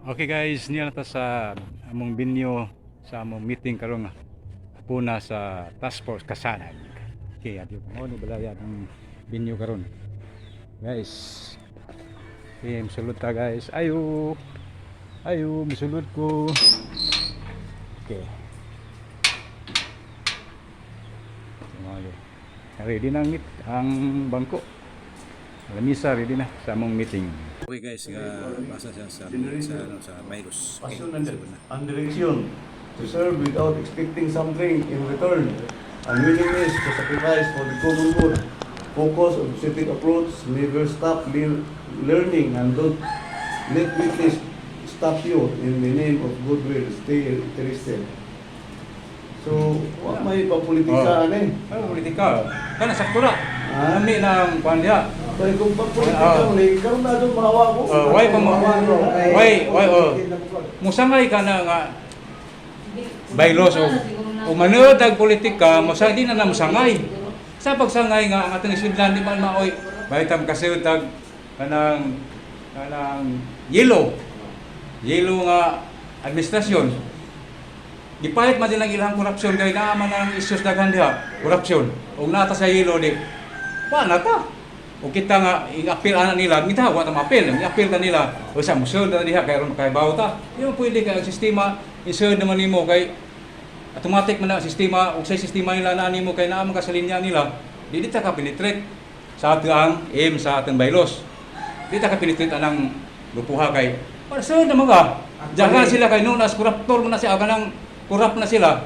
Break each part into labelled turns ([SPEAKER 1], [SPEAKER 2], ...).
[SPEAKER 1] Okay guys, niya na ta sa among venue sa among meeting karong puna sa Task Force Kasanag. Okay, adyo mo ni balaya ang venue karon. Guys. Okay, musulod ta, guys. Ayo. Ayo, musulod ko. Okay. Okay. Ready na ang bangko. Lamisa ready na sa among meeting. Okay guys, nga basa siya sa virus.
[SPEAKER 2] Passion and direction to serve without expecting something in return, and willingness to sacrifice for the common good. Focus on specific approach, never stop learning and don't let weakness stop you in the name of goodwill. Stay interested. So, wa may papolitika ani.
[SPEAKER 1] Ano politika? Kana sakto ra.
[SPEAKER 2] Ah?
[SPEAKER 1] Lami na ang kuan diha.
[SPEAKER 2] Kaya kung papolitika
[SPEAKER 1] Ah.
[SPEAKER 2] ni karon na doon mahawa ko.
[SPEAKER 1] Oh, why pa mo? Why oh. Musangay ka na nga bylaws o manood ang politika, musa di na na musangay. Sa pagsangay nga ang atong isudlan di man maoy bahitam kasi tag kanang kanang yellow. Yellow nga administrasyon. Gipalit man din ang ilang korupsyon kay naa man ang issues daghan diha, korupsyon. Ug naa ta sa yellow di. Wa na ta. O kita nga i-appeal ana nila, kita wa ta ma-appeal, i-appeal ta nila. O sa musulod na diha kay aron makaibaw ta. Di man pwede kay ang sistema isulod naman nimo kay automatic man na ang sistema ug sa sistema nila na nimo kay naa man ka sa linya nila, di ta ka penetrate sa ato ang aim sa atong bylaws. Di ta ka penetrate anang lupuha kay para sa naman ka. Diyan sila kay known as corruptor man na siya kanang corrupt na sila.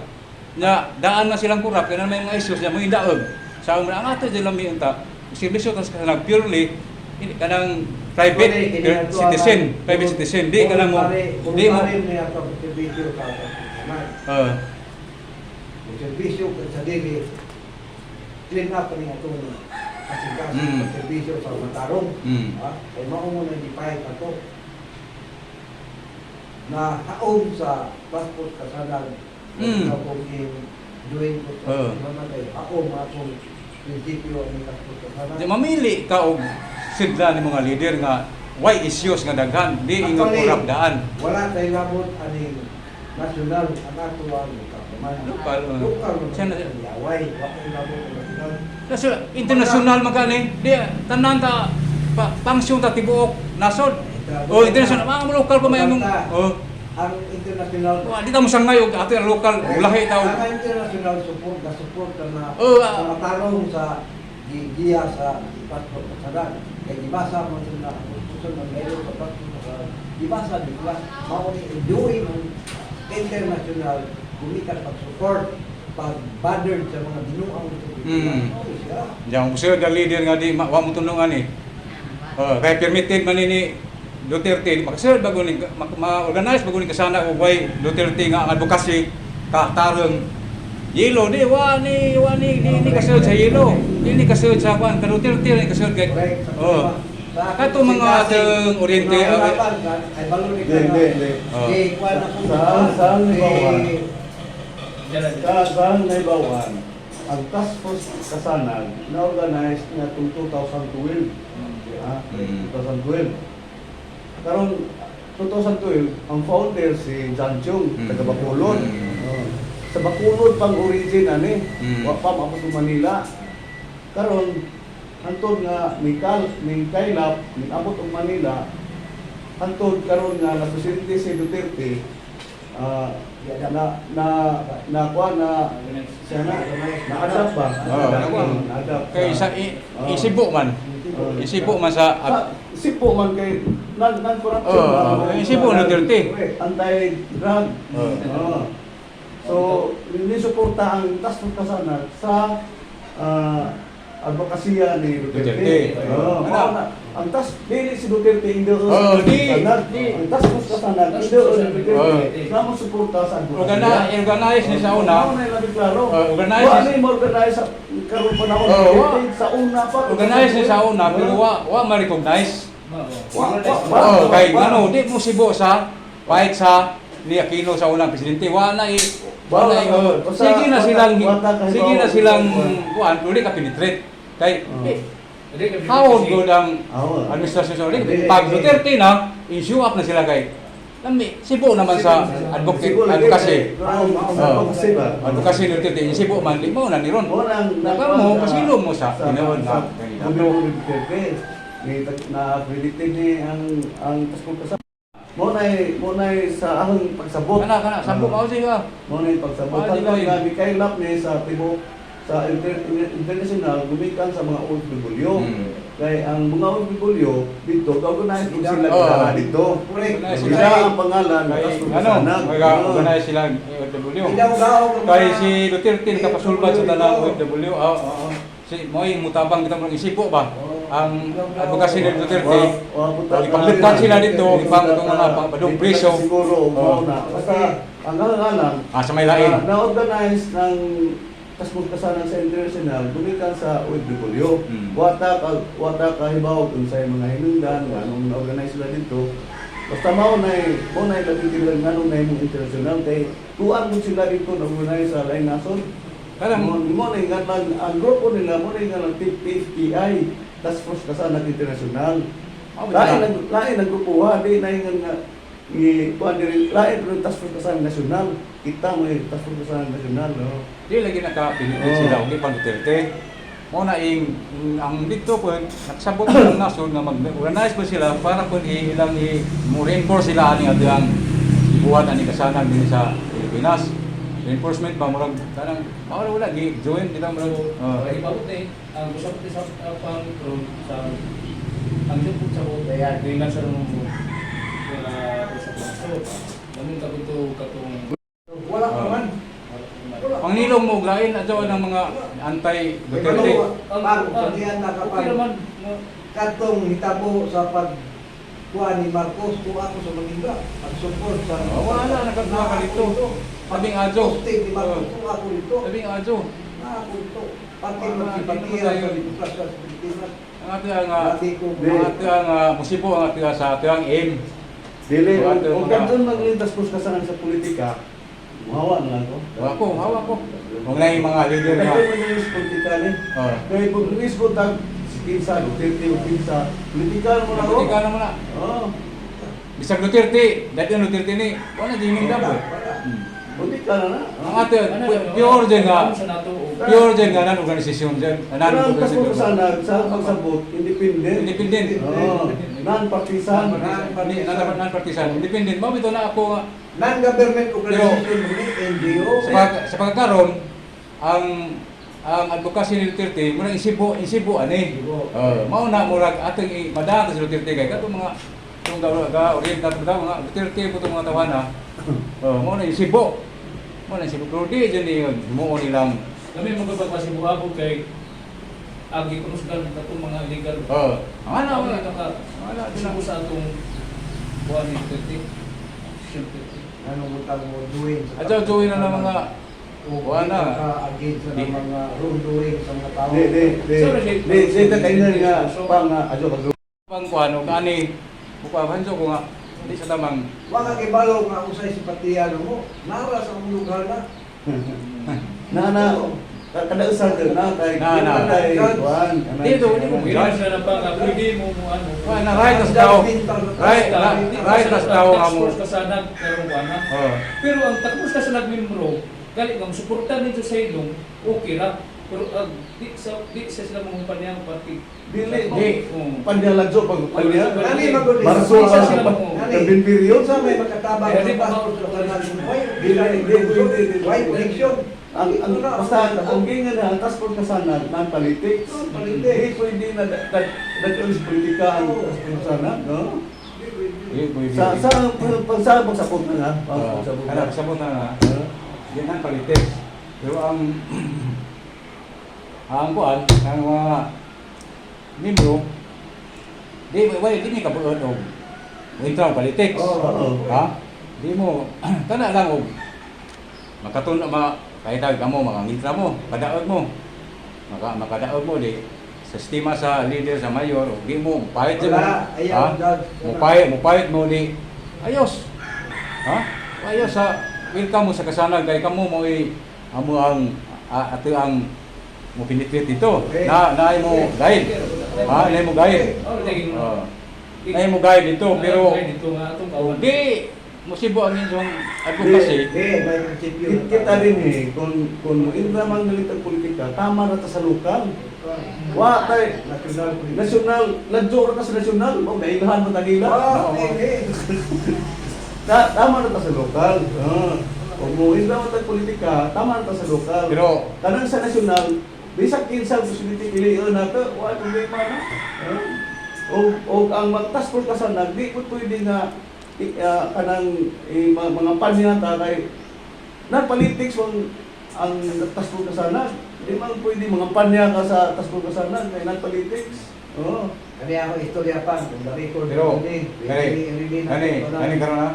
[SPEAKER 1] Nya daan na silang corrupt kay na may mga issues nya mo daog. Sa amon ang ato dyan lami unta. Serbisyo tas kanang purely kanang private citizen, private citizen di kanang mo di mo
[SPEAKER 3] Serbisyo sa serbisyo sa dili clean up ni atong asikaso serbisyo sa matarong. Ha? Kay mao mo nang gipahit ato na haom sa passport kasanag sa akong doing ko sa mga kay haom atong prinsipyo ang passport kasanag.
[SPEAKER 1] Di mamili ka og sidla ni mga leader nga why issues nga daghan, di ingon
[SPEAKER 3] Actually,
[SPEAKER 1] corrupt daan.
[SPEAKER 3] wala tay labot aning national, ang ato ang lokal man.
[SPEAKER 1] Lokal, oh.
[SPEAKER 3] Lokal man.
[SPEAKER 1] Siya na-
[SPEAKER 3] Yaway, wa tay labot ang national.
[SPEAKER 1] Kasi international man kani, di tanan ta pa, pangsyon ta tibuok nasod. Oh, international mga lokal pa may among oh,
[SPEAKER 3] Ang international
[SPEAKER 1] wa di ta mo sangay og ato ang lokal ulahi ta og
[SPEAKER 3] Ang international support na support na na
[SPEAKER 1] Oh, ah.
[SPEAKER 3] sa matarong sa gigiya sa passport kasadan. Kay gibasa mo sila ang konstitusyon ng meron sa passport kasadan. Gibasa nila mao ni enjoy ang international gumikan pag-support pag-banner sa mga binuang Mao ni siya.
[SPEAKER 1] Yang gusto ang leader nga di wa mo tulungan eh. Oh, kay permitted man ni Duterte makasulod bago ni ma-organize bago ni kasana og way Duterte nga ang advocacy ka tarong yelo di wa ni di ni kasulod sa yelo, di ni kasulod sa kwan ka Duterte ni kasulod kay
[SPEAKER 3] Correct. Sa
[SPEAKER 1] oh
[SPEAKER 3] sa
[SPEAKER 1] kato mga atong Oriente
[SPEAKER 3] Mga harapan, ay balon ni
[SPEAKER 2] Hindi, hindi, hindi.
[SPEAKER 1] Oh.
[SPEAKER 3] Eh, kuwan ako.
[SPEAKER 2] Saan halimbawa?
[SPEAKER 3] Eh,
[SPEAKER 2] Sa naibawan, ang Task Force Kasanag na-organize nga itong 2012. Ah, 2012. Karon 2012, ang founder si John Chung, taga Bacolod. Oh. Sa Bacolod pang origin ani, wa pa maabot sa Manila. Karon hantod nga ni Kal ni Kailap ni abot og Manila, hantod karon nga na presidente si Duterte, ah, na na na kuha na siya na na-adapt ba?
[SPEAKER 1] Oo,
[SPEAKER 2] Na-adapt, na-adapt
[SPEAKER 1] kay sa
[SPEAKER 2] Oo.
[SPEAKER 1] isibo man
[SPEAKER 2] Oo.
[SPEAKER 1] isibo man sa
[SPEAKER 2] Sa Sipo man kay nan nan corruption
[SPEAKER 1] Oo,
[SPEAKER 2] ba?
[SPEAKER 1] isipo ni Duterte.
[SPEAKER 2] Anti-drug.
[SPEAKER 1] Oo.
[SPEAKER 2] Oo. So, nisuporta ang Task Force Kasanag sa advokasya ni Duterte.
[SPEAKER 1] Duterte.
[SPEAKER 2] Oo.
[SPEAKER 1] Ano?
[SPEAKER 2] Mao na, ang task dili si Duterte endorse
[SPEAKER 1] Oo, di-
[SPEAKER 2] Kasanag.
[SPEAKER 1] di.
[SPEAKER 2] Ang Task Force Kasanag endorse ni Duterte.
[SPEAKER 1] Oo.
[SPEAKER 2] Na mo suporta sa advokasya.
[SPEAKER 1] Organize ni sa una.
[SPEAKER 2] Mao na ilang klaro.
[SPEAKER 1] Oo, organize
[SPEAKER 2] Wa
[SPEAKER 1] ni-
[SPEAKER 2] ni mo organize sa karon panahon
[SPEAKER 1] Oo,
[SPEAKER 2] ni Duterte sa una pa.
[SPEAKER 1] Organize ni sa una pero wa ma-recognize.
[SPEAKER 2] Wa
[SPEAKER 1] Oo, kay ngano di mo sibo sa fight sa ni Aquino sa unang presidente. Wa na i wa na i
[SPEAKER 2] Wa-
[SPEAKER 1] oh, sige na silang
[SPEAKER 2] wa ta kahibaw.
[SPEAKER 1] sige na silang kuan dili ka penetrate. Kay
[SPEAKER 2] Oo.
[SPEAKER 1] eh, how good ang
[SPEAKER 2] Oo.
[SPEAKER 1] administrasyon sa uli.
[SPEAKER 3] Hindi.
[SPEAKER 1] Pag Duterte na, issue up na sila kay Lami, Cebu naman sa advocate,
[SPEAKER 2] Cebu lagi,
[SPEAKER 1] advocacy.
[SPEAKER 2] Oh, advocacy ba?
[SPEAKER 1] Advocacy ni Duterte, yung Cebu man, di mo na ni ron.
[SPEAKER 2] Mo nang
[SPEAKER 1] Naka mo, pasilong mo sa tinuod na kandidato.
[SPEAKER 2] Gobyerno ni Duterte. Ni na accredited ni ang Task Force Kasanag. Mo nay sa ahong pagsabot.
[SPEAKER 1] Kana kana, sampo
[SPEAKER 2] Ah.
[SPEAKER 1] mao siya.
[SPEAKER 2] Mo nay pagsabot.
[SPEAKER 1] Ah, di
[SPEAKER 2] Hanggang
[SPEAKER 1] ba yun?
[SPEAKER 2] nga mikaylap ni sa tibuok sa international gumikan sa mga OFW. Kay ang mga OFW dito, organize kung sila oh, dito.
[SPEAKER 3] Correct.
[SPEAKER 1] Organize
[SPEAKER 2] Sila ang pangalan,
[SPEAKER 1] Kay,
[SPEAKER 2] Task Force
[SPEAKER 1] ano,
[SPEAKER 2] Kasanag.
[SPEAKER 1] mag-organize sila OFW.
[SPEAKER 3] Idaw-gaw ang
[SPEAKER 1] Kay
[SPEAKER 3] mga-
[SPEAKER 1] si Duterte nakapasulbad sa tanang OFW. Oo, oo. Si mo'y mutabang kita mong isipo ba? Ang advocacy ni Duterte. Ipanglutan sila dito, ipang itong mga pangpadong preso.
[SPEAKER 2] Siguro,
[SPEAKER 1] Oh.
[SPEAKER 2] oh. Na. Basta, ang ngalan,
[SPEAKER 1] Ah, sa may lain.
[SPEAKER 2] Na-organize ng Task Force Kasanag sa international, gumikan sa OFW. Wata ka hibaw kung sa mga hinungdan, anong na-organize sila dito. Basta mao na labing tilan nganong na imong international kay tuan mo sila dito na-organize sa lain nasod.
[SPEAKER 1] Karang-
[SPEAKER 2] Mo na nga lang ang grupo nila mo na nga lang TFTI, Task Force Kasanag International.
[SPEAKER 1] Oh,
[SPEAKER 2] Lain ang lain ang grupo ha, di na nga nga ni kuan diri lain pero Task Force Kasanag National. Kita mo yung Task Force Kasanag National, no.
[SPEAKER 1] Di lagi naka-penetrate
[SPEAKER 2] Oo.
[SPEAKER 1] sila og pang Duterte. Mo na ing ang dito po nagsabot ang nasod nga mag-organize po sila para po ilang i mo reinforce sila ani ang ibuhat ani kasanag dinhi sa Pilipinas. Reinforcement ba murag kanang mao wala gi join kita murag
[SPEAKER 4] Oh, ibabot eh. Ang gusto ko sa pang sa ang jud sa ko
[SPEAKER 3] Ayan.
[SPEAKER 4] dili lang sa nung wala ko sa so namin ka kuto katong
[SPEAKER 3] Wala pa man. Wala.
[SPEAKER 1] Pangnilong mo og lain adto ang mga anti Duterte.
[SPEAKER 3] Pag, sabihan na
[SPEAKER 4] okay
[SPEAKER 3] kapag
[SPEAKER 4] naman no.
[SPEAKER 3] katong hitabo sa pag kuha ni Marcos, kuha ko sa Manila, pag-support sa...
[SPEAKER 1] Oh, wala, nagkakuha ka dito. Sabing adyo.
[SPEAKER 3] Posting ni Marcos,
[SPEAKER 1] Oh.
[SPEAKER 3] kuha ko dito.
[SPEAKER 1] Sabing adyo.
[SPEAKER 3] Kuha ko dito. Pati
[SPEAKER 1] Wala,
[SPEAKER 3] magsipatiya
[SPEAKER 1] hindi naman
[SPEAKER 3] sa
[SPEAKER 1] tayo.
[SPEAKER 3] demokrasya sa Pilipinas.
[SPEAKER 1] Ang ato ang
[SPEAKER 3] Grabe ko.
[SPEAKER 1] ang ato ang musibo ang ato sa ato ang aim.
[SPEAKER 2] Dili,
[SPEAKER 1] Wala,
[SPEAKER 2] kung
[SPEAKER 1] mga-
[SPEAKER 2] kadton mag Task Force Kasanag sa politika, muhawa na lang ko.
[SPEAKER 1] Wa ko, hawa ko. Kung na yung mga leader nga.
[SPEAKER 2] Kadton mag sa politika ni.
[SPEAKER 1] Oh.
[SPEAKER 2] Kay kung mismo tag si Kinsa, Duterte o Kinsa, politika mo na ko.
[SPEAKER 1] Politika na mo na.
[SPEAKER 2] Oh,
[SPEAKER 1] Bisag Duterte, dati ang Duterte ni, wala di yung damo.
[SPEAKER 3] Wala.
[SPEAKER 2] politika na na.
[SPEAKER 1] Ang ato,
[SPEAKER 4] Ano,
[SPEAKER 1] pure dyan nga,
[SPEAKER 4] sa nato og
[SPEAKER 1] pure dyan nga nan organisasyon dyan. Nan
[SPEAKER 2] Pero ang Task Force
[SPEAKER 1] organisasyon.
[SPEAKER 2] Kasanag sa pagsabot, independent.
[SPEAKER 1] Independent.
[SPEAKER 2] Oh, non-partisan.
[SPEAKER 1] Non-partisan. Independent. Mao bitaw na ako nga
[SPEAKER 3] Non-government organization, NGO.
[SPEAKER 1] sa pagkaron ang advocacy ni Duterte murag isibo isibo ani.
[SPEAKER 3] Isibo.
[SPEAKER 1] Mao na murag atong madaan si Duterte kay katong mga itong ga ga oriental ba mga Duterte po itong mga tawana. Oh, mao na isibo. Mao na isibo pero di dyan ni himuon nilang
[SPEAKER 4] Kami mo kapag pasibuha kay ang gikunusgan katong mga illegal.
[SPEAKER 1] oh, ang ana
[SPEAKER 4] Ang
[SPEAKER 1] wala
[SPEAKER 4] naka
[SPEAKER 1] wala di na.
[SPEAKER 4] sibo sa atong kuha ni Duterte. Duterte.
[SPEAKER 3] Anong utang mo doing sa
[SPEAKER 1] Adyo join na ng mga wala.
[SPEAKER 3] Against sa
[SPEAKER 1] Di.
[SPEAKER 3] mga wrongdoing sa mga tao.
[SPEAKER 2] Di, di, di.
[SPEAKER 4] Sorry, di.
[SPEAKER 2] Di, di, ta kayo nga, pang, adyo, pag
[SPEAKER 1] pang kuano kani bukahan ko nga di sa tamang
[SPEAKER 3] Wa ka kibalo nga usay simpatiya mo. Nara sa akong lugar na.
[SPEAKER 2] Na, na, kada usa ka na, kay,
[SPEAKER 1] Na, na.
[SPEAKER 2] kay, kuan, kanang-
[SPEAKER 1] Di, do, di mo
[SPEAKER 4] Wala siya na pa nga pwede mo mo ano.
[SPEAKER 1] Wala na right as tao. Right, right as tao nga mo.
[SPEAKER 4] Task force kasanag karon kuha na.
[SPEAKER 1] Oh.
[SPEAKER 4] Pero ang takos ka sa nagmembro, gali nga suporta ninyo sa ilong, okay ra. Pero ang di sa sila mga panyang party.
[SPEAKER 2] Dili,
[SPEAKER 1] Di.
[SPEAKER 4] Oo.
[SPEAKER 2] Pandyaladyo, pag pandya.
[SPEAKER 3] Nani maguli.
[SPEAKER 2] Marso,
[SPEAKER 4] Di sa sila mo.
[SPEAKER 2] Labing period.
[SPEAKER 3] Sa may makatabang
[SPEAKER 4] Kaya
[SPEAKER 3] sa
[SPEAKER 4] di ba-
[SPEAKER 3] passport sa tanan. Why?
[SPEAKER 2] Dili, di, di, di, di.
[SPEAKER 3] Why connection?
[SPEAKER 2] Ang, basta, ang gingan na, ang task force kasanag, non-politics.
[SPEAKER 3] Non-politics.
[SPEAKER 2] Hindi pwede na, nag-ulis politika ang task force kasanag, no?
[SPEAKER 1] Di, pwede.
[SPEAKER 2] Sa, pagsapot na nga,
[SPEAKER 1] Oh,
[SPEAKER 2] pagsapot na.
[SPEAKER 1] kana sabot na na. Di nan politics. Pero ang ang kuan, ang mga membro di wala di ni kabuod og intra politics.
[SPEAKER 2] Oo.
[SPEAKER 1] Ha? Di mo kana lang og makatun ma kahit tawag ka mo mga intra mo, kadaog mo. Makadaog mo di sa sistema sa leader sa mayor og di mo pahit mo.
[SPEAKER 3] Wala, ayaw,
[SPEAKER 1] Ha?
[SPEAKER 3] judge.
[SPEAKER 1] Mupahit mo di ayos. Ha? Ayos sa welcome mo sa kasanag kay kamo mo i amo ang ato ang mo penetrate dito.
[SPEAKER 3] Okay.
[SPEAKER 1] Na naay mo guide. Ha, naay mo guide.
[SPEAKER 4] Oh, lagi mo.
[SPEAKER 1] Oh. Naay mo guide dito pero
[SPEAKER 4] dito nga atong kawan.
[SPEAKER 1] di Musibo ang inyong advocacy.
[SPEAKER 3] Di, may prinsipyo.
[SPEAKER 2] Kita din eh, kung intra man galit ang politika, tama na ta sa lokal. Wa tay
[SPEAKER 3] National politika.
[SPEAKER 2] national, ladyo ra ta sa national, mo nailhan mo tanila.
[SPEAKER 3] Ah, di, di.
[SPEAKER 2] Tama na ta sa lokal. Ah. Kung mo intra man tag politika, tama na ta sa lokal.
[SPEAKER 1] Pero
[SPEAKER 2] Kanang sa national, bisag kinsa possibility pilion nato, wa problema na. Ah. O ang mag-task force kasanag, di po pwede nga kanang eh, mga panya ta kay na politics ang task force kasanag. Di man pwede mga panya ka sa task force kasanag kay non politics. Oo.
[SPEAKER 3] Kani ako istorya pa, kung record
[SPEAKER 1] Pero,
[SPEAKER 3] din,
[SPEAKER 1] gani,
[SPEAKER 3] really na
[SPEAKER 1] gani, gani karon na.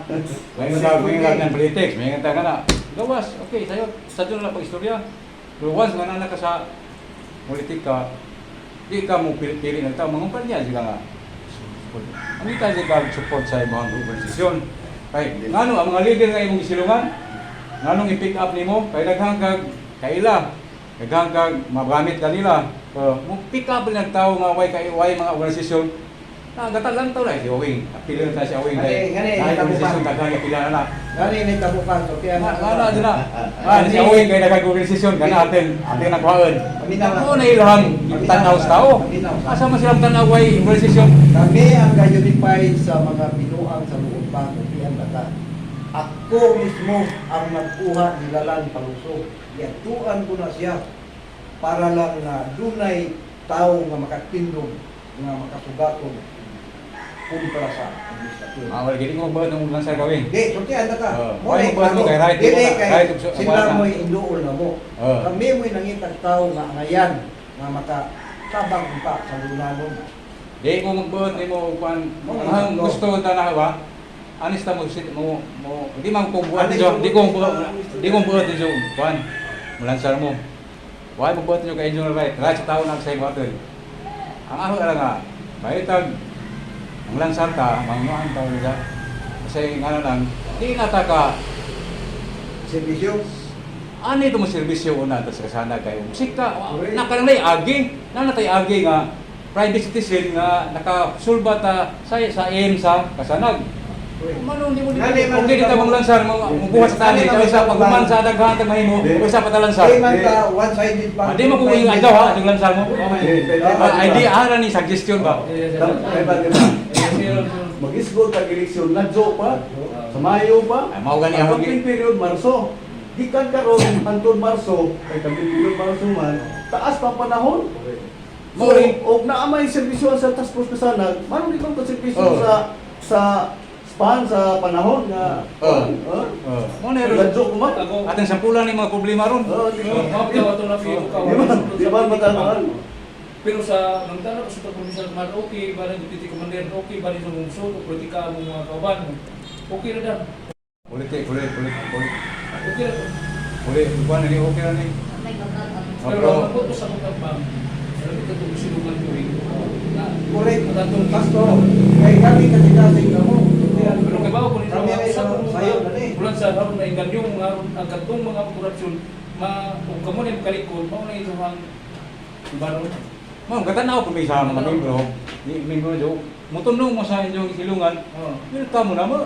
[SPEAKER 1] May nga ng politics, may nga ka na. Gawas, okay, sayo, sa na lang pag-istorya. Pero once nga na ka sa politika, di ka mo pili ng tao, mga kumpanya sila nga. Ang ita siya ka support sa imong organisasyon. Kay ngano ang mga leader nga imong gisilungan, nganong i-pick up nimo kay daghang kag kaila, daghang kag magamit kanila. Mo pick up ng tao nga way kay way mga organisasyon. Na gatalan tao na si Owing. Apila na si Owing kay.
[SPEAKER 3] Gani, gani,
[SPEAKER 1] Dahil
[SPEAKER 3] tabukan.
[SPEAKER 1] organisasyon daghang apila na na.
[SPEAKER 3] Gani ni tabukan, so kaya
[SPEAKER 1] Na na na. Ah, si Owing kay daghang organisasyon kana atin, atin na kuhaan.
[SPEAKER 3] Paminaw na.
[SPEAKER 1] Ako na ilahang tanaw sa tao. Asa man silang tanaw way organisasyon?
[SPEAKER 3] Kami ang ga-unify sa mga binuang sa loob pa, kupian bata. Ako mismo ang nagkuha ni Lalan Paluso. Yatuan ko na siya para lang na dunay tao nga makatindog, nga makasugaton kontra sa administrasyon.
[SPEAKER 1] Ah, wala gini ko magbuhat ng lansar gawin.
[SPEAKER 3] Di, sultihan na ka.
[SPEAKER 1] Oh,
[SPEAKER 3] Mo na
[SPEAKER 1] why mo buhat mo kay right,
[SPEAKER 3] Dili
[SPEAKER 1] mo na-
[SPEAKER 3] kay
[SPEAKER 1] right,
[SPEAKER 3] sila
[SPEAKER 1] wala.
[SPEAKER 3] mo'y induol na mo.
[SPEAKER 1] Oh.
[SPEAKER 3] Kami mo'y nangitag tao nga angayan nga makatabang pa sa lunanon.
[SPEAKER 1] Di ko magbuhat nimo kuan.
[SPEAKER 3] Mo,
[SPEAKER 1] Ang
[SPEAKER 3] mo.
[SPEAKER 1] gusto ta na ba? Anis ta mo sit mo mo di man ko buhat
[SPEAKER 3] Anis
[SPEAKER 1] niyo,
[SPEAKER 3] mo,
[SPEAKER 1] di ko buhat, di ko buhat niyo kuan. Mulansar mo. Why mo buhat niyo kay inyo right? Right sa tao nang sa imo aton. Ang ako lang nga, baitag ang lansar ta, manguan ta nila. Kasi nga na lang, di na ta ka
[SPEAKER 3] Servisyo.
[SPEAKER 1] ano ito mo serbisyo una ta sa kasana kayo. Musika,
[SPEAKER 3] Correct.
[SPEAKER 1] nakalanay agi, nanatay agi nga private citizen nga nakasulba ta sa aim sa kasanag. Manong di mo di
[SPEAKER 3] Nani man
[SPEAKER 1] okay dito mong lansar mo mubuhat sa tani
[SPEAKER 3] Nani man
[SPEAKER 1] kay sa
[SPEAKER 3] itaw-
[SPEAKER 1] paghuman sa daghan tag mahimo
[SPEAKER 2] Di.
[SPEAKER 1] o sa patalansan.
[SPEAKER 3] Di man ta one-sided pa.
[SPEAKER 1] Di mo kung yung adlaw ha, yung lansar mo.
[SPEAKER 2] Di,
[SPEAKER 1] Ah, ID ara ni suggestion ba?
[SPEAKER 2] Kay ba, di ba? Mag-isgo tag eleksyon, ladyo pa, sa Mayo pa.
[SPEAKER 1] Ay, mao gani
[SPEAKER 2] Ang
[SPEAKER 1] ako
[SPEAKER 2] campaign period Marso. Gikan karon hangtod Marso, kay campaign period Marso man, taas pa ang panahon. So,
[SPEAKER 1] Mao rin.
[SPEAKER 2] og naa may serbisyo sa task force kasanag, maron di kang serbisyo
[SPEAKER 1] Oh.
[SPEAKER 2] sa span sa panahon nga.
[SPEAKER 1] Oh.
[SPEAKER 2] Oh.
[SPEAKER 1] Oh. Mo na ron.
[SPEAKER 2] Ladyo ko man.
[SPEAKER 4] Ako,
[SPEAKER 1] Ateng sampulan ni mga problema ron.
[SPEAKER 2] Oh, di ba?
[SPEAKER 4] Di
[SPEAKER 2] Di ba matamaan?
[SPEAKER 4] Pero sa nangtanaw ko sa provincial command, okay, ba deputy commander, okay, ba sa mungso, politika ang mga kauban, okay ra dan.
[SPEAKER 1] Politik, politik, politik, politik.
[SPEAKER 4] Okay ra.
[SPEAKER 1] Politik, kuan ni okay ra ni. Oh,
[SPEAKER 4] Pero
[SPEAKER 1] bro.
[SPEAKER 4] ang ko sa kong ma'am, alam ito itong silungan ko eh. Na,
[SPEAKER 3] Correct.
[SPEAKER 4] Atong
[SPEAKER 3] Kasto. Kay kami kasi kasing kamo.
[SPEAKER 4] Pero kay bawo ko nito,
[SPEAKER 3] Kami ay
[SPEAKER 4] sa kong
[SPEAKER 3] sayo na ni.
[SPEAKER 4] Ulan sa haron na ingan yung mga ang katong mga korupsyon ma ug kamo na yung kalikod, mao na ito ang ibaron.
[SPEAKER 1] Ma'am, katanaw ko may sa mga membro. Di membro jo. Mutundong mo sa inyong silungan.
[SPEAKER 4] Oh.
[SPEAKER 1] Welcome mo na mo.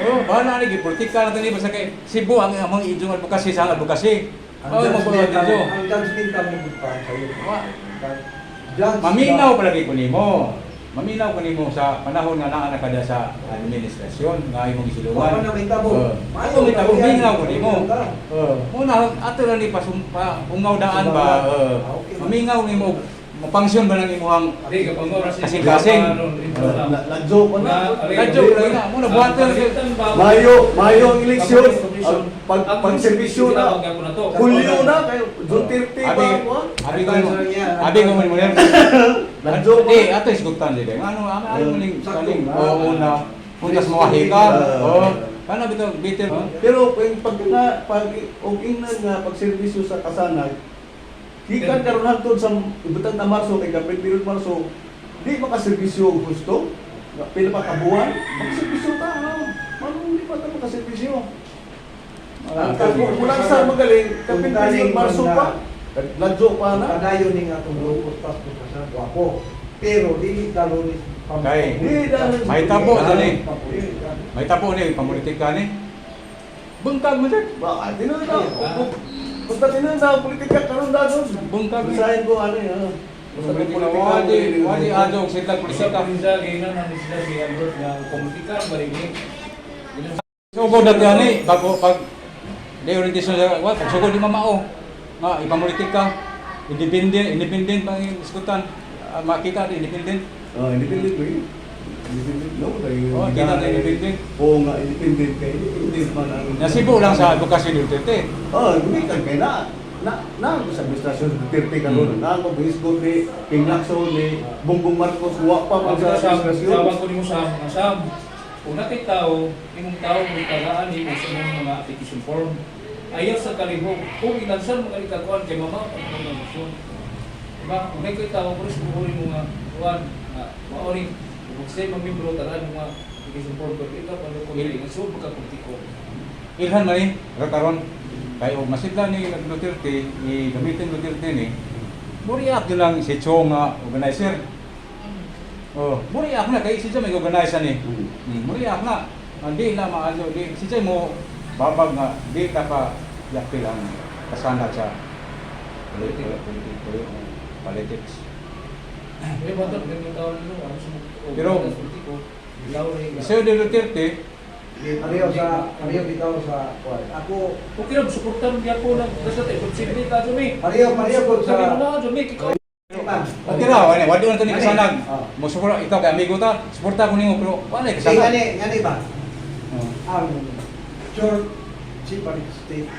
[SPEAKER 1] Oh, bahala ni gipolitika na tani basta kay Cebu ang among inyong advocacy sa advocacy.
[SPEAKER 3] Ang
[SPEAKER 1] Oh, magbuhat
[SPEAKER 3] judgmental,
[SPEAKER 1] dito.
[SPEAKER 3] ang judgmental mo gud pa sayo.
[SPEAKER 1] Wa.
[SPEAKER 3] Judge
[SPEAKER 1] Maminaw palagi ko nimo. Maminaw ko nimo sa panahon nga naa na kada sa administrasyon nga imong gisilungan.
[SPEAKER 3] Wa man na may tabo.
[SPEAKER 1] Oh.
[SPEAKER 3] Maayo
[SPEAKER 1] Ato may tabo,
[SPEAKER 3] na
[SPEAKER 1] minaw ko nimo.
[SPEAKER 3] Ta.
[SPEAKER 1] Oh, muna ato lang ni pasumpa ungaw daan ba. Oh.
[SPEAKER 3] Ah, okay.
[SPEAKER 1] Mamingaw nimo mapangsyon ba nang imuhang
[SPEAKER 4] Di ka pang oras
[SPEAKER 1] Kasing-kasing.
[SPEAKER 2] Ladyo pa na.
[SPEAKER 1] Ladyo lagi na. Muna buhaton.
[SPEAKER 2] Mayo, Mayo ang eleksyon. Ang Pag pagserbisyo na. Hulyo na kayo June 30 pa
[SPEAKER 1] Abi,
[SPEAKER 2] ako. ah.
[SPEAKER 1] abi ko mo. Abi ko mo mo.
[SPEAKER 2] Ladyo pa.
[SPEAKER 1] Di, ato isgutan di kay. Ano, ano ano ning
[SPEAKER 3] Sakto
[SPEAKER 1] kaning
[SPEAKER 3] na.
[SPEAKER 1] oo na. Puntas mo ka. Oh. Kana bitaw bitter.
[SPEAKER 2] Pero pag na pag og ingnan nga pagserbisyo sa kasanag, gikan karon hangtod sa ibutang na Marso kay campaign period Marso, di makaserbisyo og husto. Nga pila pa ka buwan, makaserbisyo ta. Ano? Manong di pa ta makaserbisyo.
[SPEAKER 3] Ang
[SPEAKER 2] Kung kulang sa magaling, campaign period Marso pa. Ladyo pa na.
[SPEAKER 3] Padayon ni nga atong lupos tas ko sa guwapo. Pero dili talo ni
[SPEAKER 1] Kay,
[SPEAKER 2] Di dahil
[SPEAKER 1] May tabo, dali. May tapo ni pamulitika ni. Bungkag mo sir.
[SPEAKER 2] Ba, tinuod na. Basta tinuod na politika karon na doon.
[SPEAKER 1] Bungkag ni.
[SPEAKER 2] Basahin ko ano yun. Basta kung politika.
[SPEAKER 1] Wadi wadi adong sila
[SPEAKER 4] Sa
[SPEAKER 1] politika.
[SPEAKER 4] Prinsa, ginan ang sila si Albert nga politika marini.
[SPEAKER 1] Sugod na gani bago pag di orientation sa wa pag sugod di mamao. Nga ipamulitika. Independent, independent pang iskutan. Ah, makita di independent.
[SPEAKER 2] Oh, independent ba yun? Independent, no? Dahil
[SPEAKER 1] Oh, kita na independent.
[SPEAKER 2] Oo nga, independent kay independent man ang...
[SPEAKER 1] Nasibo lang sa advocacy ni Duterte.
[SPEAKER 2] Oh, gumikan kay na na na sa administrasyon sa Duterte karon. Na ako bisgo ni King Lacson ni Bongbong Marcos wa pa man sa
[SPEAKER 4] Sa
[SPEAKER 2] administrasyon.
[SPEAKER 4] tawag ko nimo Sam, nga Sam. Kung natay tao, imong tao mo tagaan nimo sa imong mga application form. Ayaw sa kalihok, kung ilansan mo kani kakuan kay mama ang mga motion. Diba? Kung may ko'y tao, pero siguro mo nga kuan, nga mao ni kung sa imong membro tagaan mo nga application form pero ikaw ano ko dili nga sub ka politiko.
[SPEAKER 1] Ilhan man ni karon kay og masidla ni Duterte ni gamitin Duterte ni muriak yun lang si Chong nga organizer. Oh, muriak na kay si Chong may organizer ni. Muriak na. Hindi na maano di si Chong mo babag nga di ta ka yapil ang kasanag sa politika, politics.
[SPEAKER 4] Pero ba ganyan tao nimo ano sa
[SPEAKER 1] Pero-
[SPEAKER 4] politiko. Ilaw rin.
[SPEAKER 1] Isa de Duterte,
[SPEAKER 3] Pareho sa pareho bitaw sa kuan. Ako
[SPEAKER 4] Okay lang, suportan niya po lang. Basta tayo, kung ka, Jumi.
[SPEAKER 3] pareho pareho ko sa
[SPEAKER 4] Sabi mo na, Jumi, ikaw.
[SPEAKER 3] Man.
[SPEAKER 1] Patira, wala wala na to ni kasanag.
[SPEAKER 3] Ah.
[SPEAKER 1] Mo suporta ikaw kay amigo ta, suporta ko nimo pero wala
[SPEAKER 3] Di
[SPEAKER 1] kasanag.
[SPEAKER 3] ngani ngani ba?
[SPEAKER 1] Oh.
[SPEAKER 3] Ang church separate state.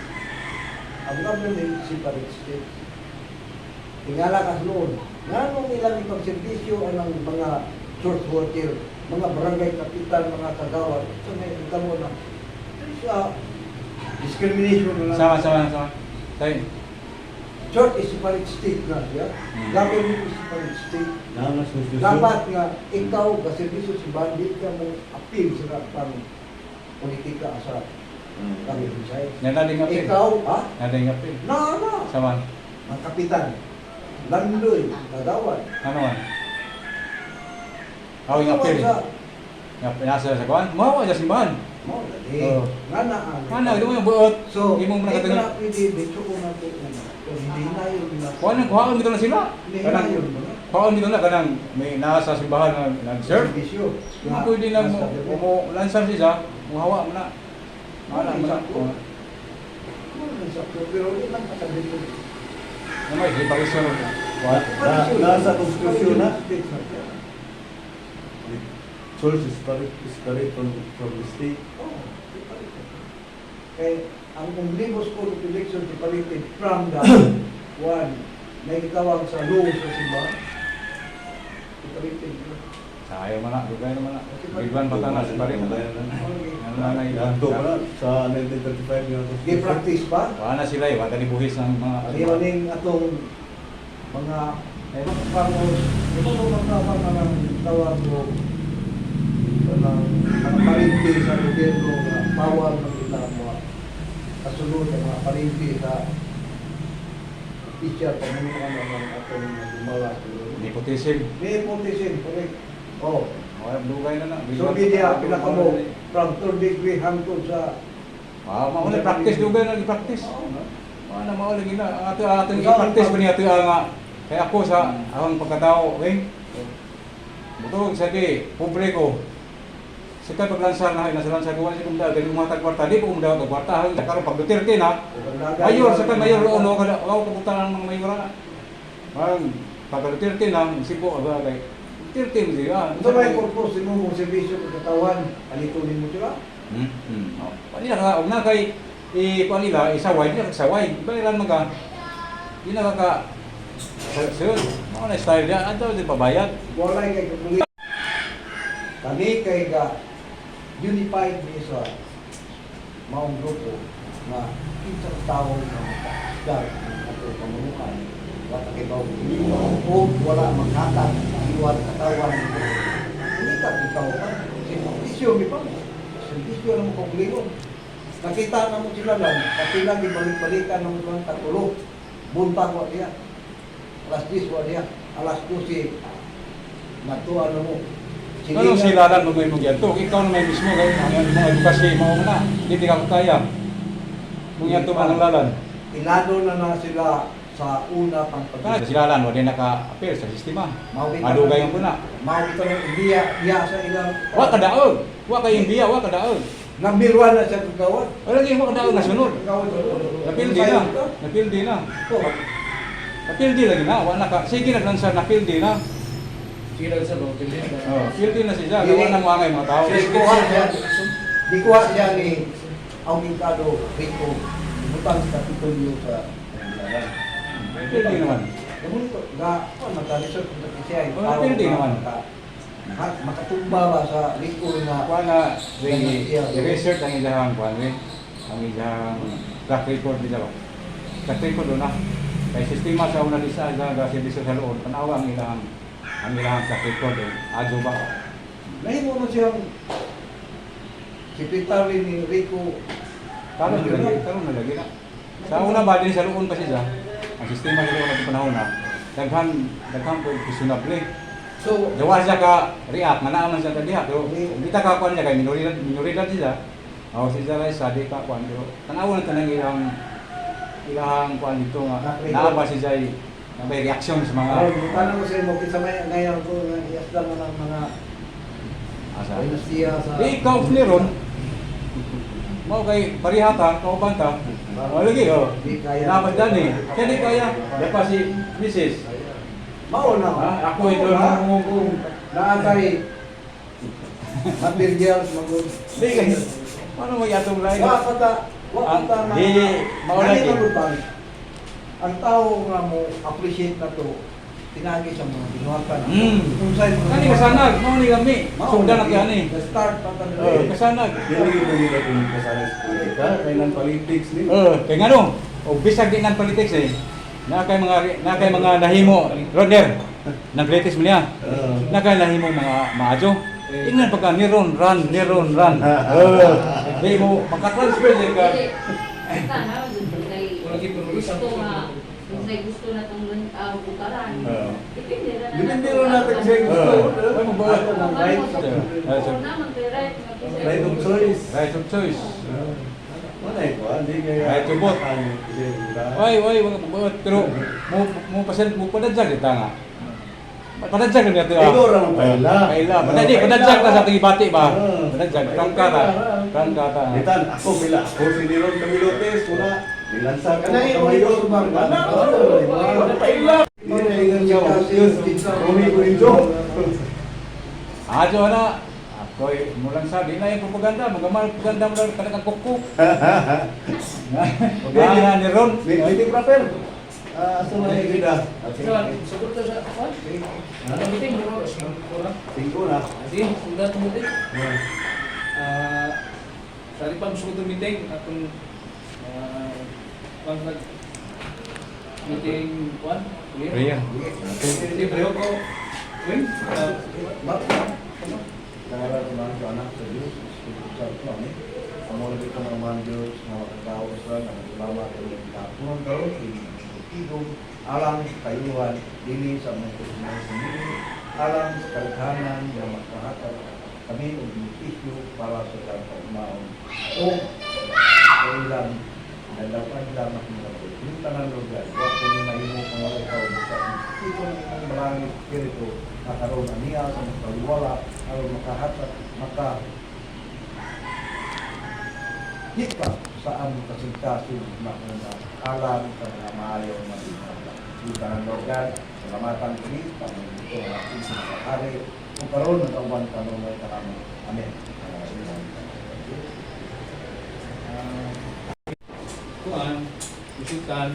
[SPEAKER 3] Ang government separate state. Tingala ka noon. Nganong ilang ipagserbisyo ang mga church worker, mga barangay kapitan, mga kagawad. So may kita mo na sa discrimination na lang.
[SPEAKER 1] Sama sama sama. Tay.
[SPEAKER 3] Church is separate state na siya. Government is separate state.
[SPEAKER 2] Na nga konstitusyon.
[SPEAKER 3] Dapat nga ikaw kaserbisyo si bandit ka mo appeal sa pang politika sa government side.
[SPEAKER 1] Nanaling apil.
[SPEAKER 3] Ikaw, ha?
[SPEAKER 1] Nanaling apil.
[SPEAKER 3] Na, na.
[SPEAKER 1] Sama.
[SPEAKER 3] Mga kapitan, landoy, kagawad.
[SPEAKER 1] Ano man? Aw yung apil.
[SPEAKER 3] Sa,
[SPEAKER 1] Nga nasa sa kuan. Mo sa simbahan.
[SPEAKER 3] mo, dali.
[SPEAKER 1] Oo.
[SPEAKER 3] Nga na ang.
[SPEAKER 1] Ano, di mo yung buot.
[SPEAKER 3] So,
[SPEAKER 1] Di mo
[SPEAKER 3] di
[SPEAKER 1] nakatingin.
[SPEAKER 3] na pwede, medyo ko na ito. Kung hindi na yun na.
[SPEAKER 1] Kuan ang kuhaan dito na sila.
[SPEAKER 3] Hindi na
[SPEAKER 1] Kanang
[SPEAKER 3] yun. Mga
[SPEAKER 1] kuhaan dito na kanang may nasa simbahan nga nag-serve.
[SPEAKER 3] Serbisyo.
[SPEAKER 1] Di mo pwede lang mo mo lansar siya, muhawa mo na. Wala mo na.
[SPEAKER 3] Pero hindi lang kasabit.
[SPEAKER 1] Namay, di pa rin
[SPEAKER 2] Nasa konstitusyon na. The church is separate from the state.
[SPEAKER 3] Oo, separated. Kay ang Omnibus Code of Election separated from the one na itawag sa law sa simbahan. Separated.
[SPEAKER 1] Sayo man na, dugay naman na. Bigwan pa ta na, si pare. Ano na na
[SPEAKER 2] Ganto pa na, sa 1935 nga konstitusyon.
[SPEAKER 3] Gi-practice pa.
[SPEAKER 1] Wala na sila eh, wala ni buhis ng mga
[SPEAKER 3] Pareho ning atong mga pangos. Ito mga mga ng tawag ko ng mga parinti sa gobyerno nga bawal man kita mga kasunod ang mga parinti sa official pamunuan ng mga atong gumala.
[SPEAKER 1] Nepotism.
[SPEAKER 3] Nepotism, correct. Oh.
[SPEAKER 1] Wala dugay na na.
[SPEAKER 3] So media pinakamo from third degree hangtod sa
[SPEAKER 1] Ah, mao na practice dugay na i-practice.
[SPEAKER 3] Oo, no?
[SPEAKER 1] Wala mao lagi na ang ato ato i-practice ko niya ato nga kay ako sa akong pagkatao, okay? Butog sa di publiko. Sika paglansar na nasa lansar ko wala siya kumda gali umatag kwarta di ko kumda og kwarta hanggang karon pag Duterte na mayor sa kan mayor ono kada aw kabutan ang mga mayor na. Parang pag Duterte na sibo aba kay Duterte mo siya.
[SPEAKER 3] Ito ba yung purpose mo mong serbisyo sa katawan? Alitunin mo sila?
[SPEAKER 1] Oh, Wala ka og na kay i kuan nila isaway nila saway. Iba man ka. Di na ka sir, mao na style niya ato di pabayad.
[SPEAKER 3] Walay kay kapuli. Kami kay ga unified ni sa maong grupo na isang tao na makaasgar ng ato pamunuan wala kay bawo o wala maghatag sa iwan katawan. Hindi ka ikaw pa. Servisyo mi pa. Servisyo na mo kaugalingon. Nakita na mo sila lang, pati lang ibalik-balikan ng mga katulo. Buntag wa diya. Alas 10 wa diya. Alas 12 natuwa na mo.
[SPEAKER 1] Anong silalan mo may mong yanto? Ikaw na may mismo kay ang imong advokasya mo na. Hindi ka kaya. Mong yanto man ang lalan.
[SPEAKER 3] Ilado na na sila sa una pang
[SPEAKER 1] Kana silalan wa din naka-appear sa sistema. Madugay ang kuna.
[SPEAKER 3] Mao ito ng iya, iya sa ilang
[SPEAKER 1] Wa ka daog. Wa kay imbiya, wa ka daog.
[SPEAKER 3] Nambirwa na siya kagawad.
[SPEAKER 1] Wala gyud wa ka daog nga sunod.
[SPEAKER 3] Kagawad.
[SPEAKER 1] Napildi na. Napildi na. Napildi lagi na. Wa na ka. Sige na lang sa napildi na.
[SPEAKER 4] Sige lang sa bawang pili.
[SPEAKER 1] Oh, pildi na siya. Gawa na mo angay mga tao.
[SPEAKER 3] Dikuha siya. Dikuha siya ni Augmentado Rico. Butang sa Kapitolyo sa Manila.
[SPEAKER 1] Pildi naman.
[SPEAKER 3] Kamunto, ga, oh, nagka-resort na siya. Yung
[SPEAKER 1] Oh,
[SPEAKER 3] tao
[SPEAKER 1] napildi
[SPEAKER 3] nga
[SPEAKER 1] naman.
[SPEAKER 3] Makatumba ba sa Rico na
[SPEAKER 1] Kuha na i-research ang ilahang kuha ni ang ilahang track record nila ba. Track record doon na. Kay sistema sa una lisa sa sa servisyo sa loob, tanawa ang ilahang track record eh. Adyo ba?
[SPEAKER 3] Nahimo mo siyang secretary ni Rico.
[SPEAKER 1] Karon na lagi, karon na lagi na. Sa una ba din sa loob pa siya. Ang sistema sa loob na panahon na daghan daghan po questionable.
[SPEAKER 3] So,
[SPEAKER 1] Gawa siya ka react nga naa man siya kadiha pero di ta ka kuan niya kay minoridad minoridad siya. Aw si siya sa di ka kuan pero tanaw na tanang ilang ilang kuan dito nga naa ba si Jai na may reaksyon sa mga
[SPEAKER 3] Karon, tanong ko sa imo kinsa may ngayon ko nga iyasda mo ng mga
[SPEAKER 1] asa.
[SPEAKER 3] dinastiya sa
[SPEAKER 1] Di ikaw ron. Mao kay pareha ta, kauban ta. O lagi oh.
[SPEAKER 3] Di kaya.
[SPEAKER 1] Dapat dani. Kaya di kaya. Dapat si Mrs.
[SPEAKER 3] Mao na.
[SPEAKER 1] Ah, ako ito
[SPEAKER 3] Mao na.
[SPEAKER 1] nung
[SPEAKER 3] Kung naatay materials magud.
[SPEAKER 1] Di kay paano mo yatong lain?
[SPEAKER 3] Wa pa ta, wa pa ta
[SPEAKER 1] Ang-
[SPEAKER 3] na.
[SPEAKER 1] di, mao
[SPEAKER 3] Gani
[SPEAKER 1] lagi.
[SPEAKER 3] man gud ba? Ang tao nga mo appreciate na to tinagi sa mga binuhatan. Kung sa'y mga
[SPEAKER 1] Kani kasanag, mao ni kami.
[SPEAKER 3] Mao
[SPEAKER 1] Sugdan na
[SPEAKER 3] lagi.
[SPEAKER 1] kay ani.
[SPEAKER 3] The start pa ta
[SPEAKER 1] Oh, kasanag.
[SPEAKER 2] Dili mo nila kung kasali sa politika, kay nang politics ni.
[SPEAKER 1] Eh, kay ngano? Og bisag di nang politics eh. Na kay mga nahimo, Roder. Nang politics man niya. Na kay nahimo mga maadyo. Ingnan pagka niron run, niron run. Eh, di mo makatransfer din ka.
[SPEAKER 5] Gusto nga, kung sa'y gusto na itong bukaran.
[SPEAKER 2] Oo.
[SPEAKER 5] Depende na
[SPEAKER 2] Depende ra natin sa gusto.
[SPEAKER 1] Eh, ay, mabuhat.
[SPEAKER 3] Ato ng right sa
[SPEAKER 1] Eh,
[SPEAKER 5] Oo naman, kay right.
[SPEAKER 2] Right of choice.
[SPEAKER 1] Right of choice.
[SPEAKER 2] Wala eh, kuan, di kaya.
[SPEAKER 1] Right to vote. Oy, oy, mga mabuhat pero mo mo pasan mo padadyag kita nga. Padadyag na ito.
[SPEAKER 2] Ikaw ra ang paila.
[SPEAKER 1] Paila. Padadyag, padadyag ta sa ating ibati ba?
[SPEAKER 2] Oo.
[SPEAKER 1] Padadyag, prangka ta. Prangka ta.
[SPEAKER 2] Bitan, ako pila. Ako si Niron Camilotes, wala. Nilansa ko
[SPEAKER 3] Kanay,
[SPEAKER 2] kamayo.
[SPEAKER 3] imo subang.
[SPEAKER 2] Wala, wala. Paila. Rumi Gurinjo.
[SPEAKER 1] Ajo na. Ako'y mulang sabi na yung propaganda, magamal propaganda mo lang kanang kuko. Ah, ni Ron.
[SPEAKER 2] Meeting proper. Ah, asa man yung gida?
[SPEAKER 4] Sugod ta sa kuan. Ang meeting bro, singko na.
[SPEAKER 2] Singko na.
[SPEAKER 4] Sige, sugod ta meeting. Ah, sari pa sugod ta meeting atong pag nag meeting kuan.
[SPEAKER 1] Prayer.
[SPEAKER 4] Sige, preo ko. Wing.
[SPEAKER 3] Nangaral sa mga anak sa Diyos, Espiritu Santo, amen. Amo na dito ng mga Diyos, nga makatao sa nagulama sa iyong kapunan karon, tigom, alang sa kayuhan, dili sa mga kusunan sa mili, alang sa kalaghanan nga makahatag kami og benepisyo para sa kaumaon o kailan nadapan lamang nila po. Yung tanan lugar, wa ko ni mahimo kung wala ikaw buka. Ito ng imong maraming espiritu na karon aniya sa makaliwala aron makahatag maka hika sa among kasing-kasing na alam sa mga maayo nga binata. Yung tanan lugar, salamatan kini, Panginoon ito ang ating sa hari. Kung karon nagkawan kanunay kanamo. Amen.
[SPEAKER 4] Kuan, isutan,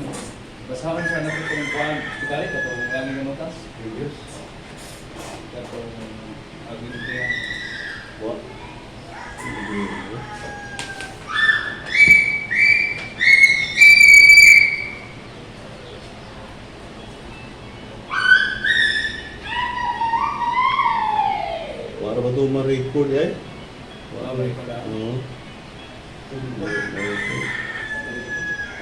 [SPEAKER 4] basahon sa nato itong kuan, kitari ka itong langin ng notas.
[SPEAKER 2] Yes.
[SPEAKER 4] Katong agin niya.
[SPEAKER 2] Wa. Wala ba ito ma-record eh?
[SPEAKER 4] Wala ba rin pala?
[SPEAKER 2] Oo.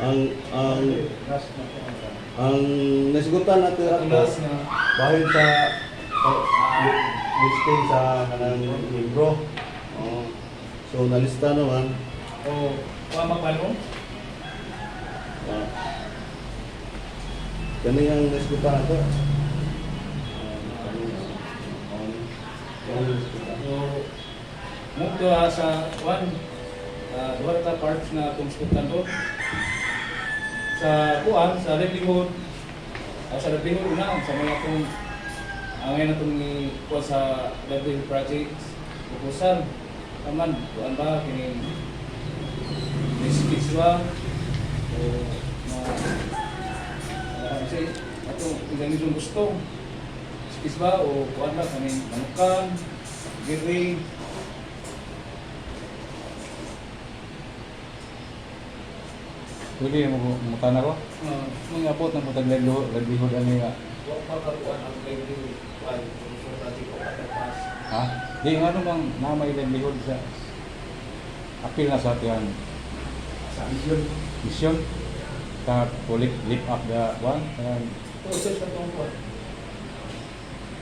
[SPEAKER 2] Ang ang
[SPEAKER 3] Last na po ang
[SPEAKER 2] ang nasigutan natin
[SPEAKER 4] Atong
[SPEAKER 2] ako
[SPEAKER 4] last nga
[SPEAKER 2] bahin sa Listing sa kanang libro. Oo. So nalista naman.
[SPEAKER 4] O, wa mapano?
[SPEAKER 2] Ah. Kani ang nasgutan nato. Kani, kani nasgutan.
[SPEAKER 4] So, move to sa one, duha ka parts na atong skutan to. Sa kuan, sa livelihood, sa livelihood una, sa mga atong ngayon atong ni kuan sa livelihood projects, proposal, taman, kuan ba, kining biscuits ba, o mga kasi ato ilang yung gusto, biscuits ba, o kuan ba, kining manukan, gateway.
[SPEAKER 1] Pwede mo mutana ko. Mga abot ng putag livelihood, livelihood ani nga.
[SPEAKER 4] Wa pa ka kuan ang livelihood kuan proposal project o underpass.
[SPEAKER 1] Ha? Di nga namang namay livelihood sa apil na sa atiyang
[SPEAKER 4] Sa
[SPEAKER 3] Vision.
[SPEAKER 1] mission ta to lift up the one and
[SPEAKER 4] process na tong kuan.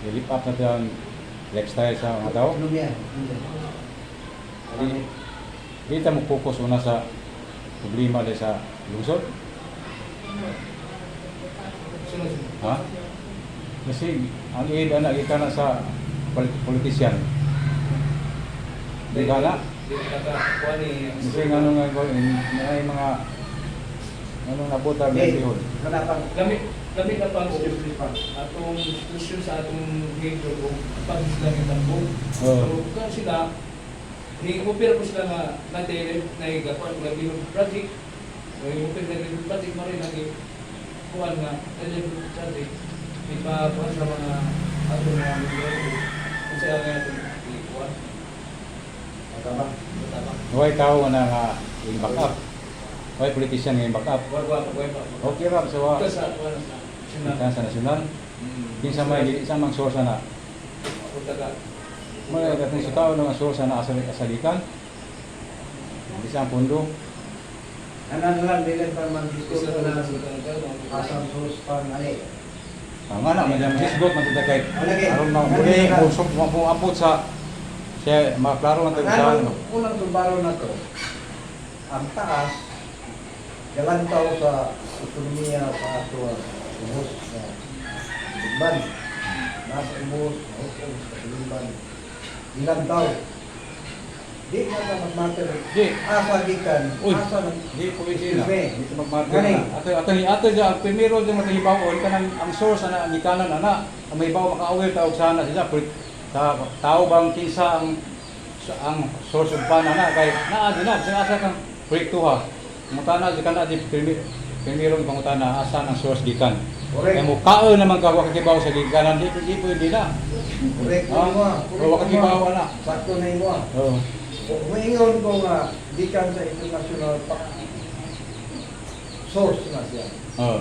[SPEAKER 1] lift up na tiyang lifestyle sa mga tao.
[SPEAKER 3] Ekonomiya.
[SPEAKER 1] Di, di ta mo focus una sa problema dahil sa lungsod.
[SPEAKER 4] Sunod.
[SPEAKER 1] Ha? Kasi ang aid ana gikan na sa politician. Di ba na?
[SPEAKER 4] Di ka ka kuan ni
[SPEAKER 1] Kasi nga nung nga mga mga anong nabot ang livelihood.
[SPEAKER 3] Kana pang
[SPEAKER 4] Lami lami na pang
[SPEAKER 3] Excuse pa.
[SPEAKER 4] Atong diskusyon sa atong leader o pag sila ni tambo.
[SPEAKER 1] Oo.
[SPEAKER 4] So kan sila ni upir ko sila nga natin na igakuan livelihood project. May upir livelihood project mo rin ang kuan nga livelihood project. Di pa kuan sa mga atong mga leader kung sila nga atong ikuan.
[SPEAKER 3] Tama.
[SPEAKER 4] Tama.
[SPEAKER 1] Way tao na nga in back up. Way politician nga in back up.
[SPEAKER 4] Wa wa wa wa.
[SPEAKER 1] Okay ra sa wa
[SPEAKER 4] Ito sa kuan sa
[SPEAKER 1] gikan sa nasyonal. Kinsa may isa mang source na.
[SPEAKER 4] Punta ka.
[SPEAKER 1] May dating sa tao nga source na asa asalikan. Bisa ang pundo.
[SPEAKER 3] Ana na lang dili pa man
[SPEAKER 4] Isa
[SPEAKER 3] discuss
[SPEAKER 4] na
[SPEAKER 3] na
[SPEAKER 4] sa
[SPEAKER 3] asang source pa ani.
[SPEAKER 1] Ang nga na madam hisgot man kita kay
[SPEAKER 3] Alagi.
[SPEAKER 1] aron na muli musok mo apot sa siya maklaro ang
[SPEAKER 3] Ang
[SPEAKER 1] tagsa.
[SPEAKER 3] anong unang tumbaro na to, ang taas, galantaw sa ekonomiya sa ato ang ubos na katilingban. Nasa ubos, na sa katilingban. Gilantaw. Di na na magmatter.
[SPEAKER 1] Di.
[SPEAKER 3] Asa gikan,
[SPEAKER 1] Uy.
[SPEAKER 3] asa nag
[SPEAKER 1] Di pwede na.
[SPEAKER 3] Excuse me.
[SPEAKER 1] Di magmarker
[SPEAKER 3] Gani.
[SPEAKER 1] na. Ato ato ni ato ja ang primero dyan makahibaw kanang ang source ana ang gikanan ana. Ang mahibaw maka-aware ta og sana sila sa tao bang kinsa ang ang source of fund ana kay naa di na bisan asa kang proyekto ha. Mutana di kana di primero ang pangutana asa ang source gikan.
[SPEAKER 3] Correct.
[SPEAKER 1] Kay mo kaon naman ka wa kakibaw sa gikanan di di pwede na.
[SPEAKER 3] Correct
[SPEAKER 1] Ah,
[SPEAKER 3] mo ah.
[SPEAKER 1] o, wakakibaw na.
[SPEAKER 3] Sakto na imo ah.
[SPEAKER 1] Oo.
[SPEAKER 3] Muingon ko nga gikan sa international pa source na siya.
[SPEAKER 1] Oo.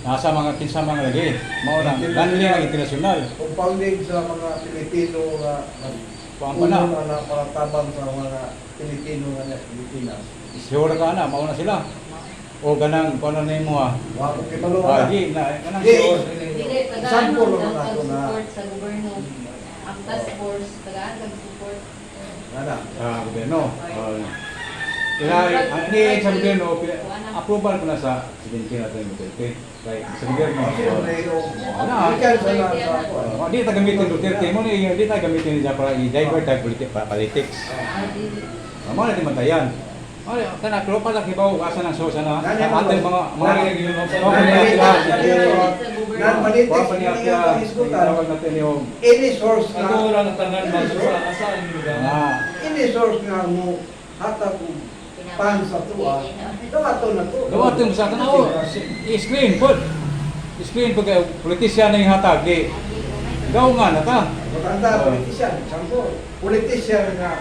[SPEAKER 1] Nasa mga kinsa mga lagi. Mao na lanli ang international.
[SPEAKER 3] Compounding sa mga Pilipino nga
[SPEAKER 1] Kuan pa na.
[SPEAKER 3] na para tabang sa mga Pilipino nga nasa Pilipinas.
[SPEAKER 1] Sure ka na, mao na sila. O ganang kuno na imo ha.
[SPEAKER 3] Wa ko kibalo
[SPEAKER 1] Ah,
[SPEAKER 3] na.
[SPEAKER 1] di na kanang
[SPEAKER 3] Di.
[SPEAKER 1] sure.
[SPEAKER 5] Dili, tagaan
[SPEAKER 3] Example
[SPEAKER 5] ang
[SPEAKER 3] lang ako na-
[SPEAKER 5] support sa gobyerno. Ang task force, tagaan ang support.
[SPEAKER 3] Nga na.
[SPEAKER 1] Sa gobyerno. Oh. Ila ang ni sa gobyerno approval ko na sa presidente natin Duterte. Kay sa gobyerno.
[SPEAKER 3] Kasi
[SPEAKER 1] Oh.
[SPEAKER 3] may
[SPEAKER 1] Ano,
[SPEAKER 3] gikan sa na sa ako.
[SPEAKER 1] Oh, di ta gamitin Duterte mo ni di ta gamitin niya para i-divert tayo politics.
[SPEAKER 5] Ah, dili.
[SPEAKER 1] Mao na di mantayan. Ay, kana pero pala kibaw asa ng source ana.
[SPEAKER 3] Nani
[SPEAKER 1] Sa
[SPEAKER 3] mo?
[SPEAKER 1] ating mga mga
[SPEAKER 3] Nani-
[SPEAKER 1] mga
[SPEAKER 3] Nani- Non-politics,
[SPEAKER 1] Kuha pa niya
[SPEAKER 3] hindi
[SPEAKER 1] siya.
[SPEAKER 3] nga isgutan.
[SPEAKER 1] Tawag natin yung
[SPEAKER 3] Any source
[SPEAKER 4] Ato
[SPEAKER 3] nga
[SPEAKER 4] lang ang tangan ba sa asa ang lugar.
[SPEAKER 1] ah,
[SPEAKER 3] any source nga mo hatag og pan sa tuwa. Dawato na to.
[SPEAKER 1] Gawa ito sa akin, oh, i-screen po. I-screen po kayo, politisyan na yung hatag, di. Gaw nga na ta.
[SPEAKER 3] Maganda,
[SPEAKER 1] Oh.
[SPEAKER 3] politician, example, politician nga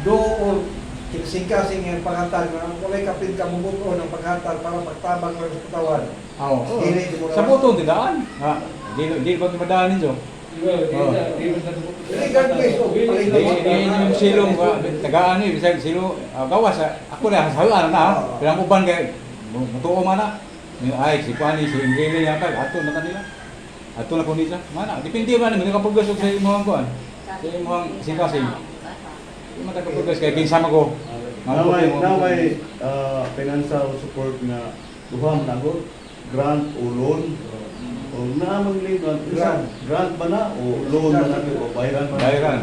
[SPEAKER 3] doon sing-kasing ang paghatag nga walay kapit ka mumuto ng paghatag para pagtabang ng katawan.
[SPEAKER 1] Oo.
[SPEAKER 3] Dili di mo
[SPEAKER 1] Sa buto, di daan. Ha, di, di ba madaan ninyo?
[SPEAKER 4] Di ba? Di
[SPEAKER 1] Oh.
[SPEAKER 4] na di ba na
[SPEAKER 3] Regardless of
[SPEAKER 1] Di, di yung silong, tagaan ni, bisag silong, gawas, ako na, halaan na, ha. Pero ang uban kay, mutuo man na. Ay, si Kuani, si Ingrile yata, ato na kanila. Ato na kundi siya. Mana, depende ba naman kapugos og sa imong kuan. Sa imong kasing. Di man ta kapugos kay kinsa man ko.
[SPEAKER 2] Na may financial support nga duha man ako, grant o loan. O naamang grant,
[SPEAKER 3] Grant.
[SPEAKER 2] grant ba na o loan ba na o bayaran ba na?
[SPEAKER 1] Bayaran.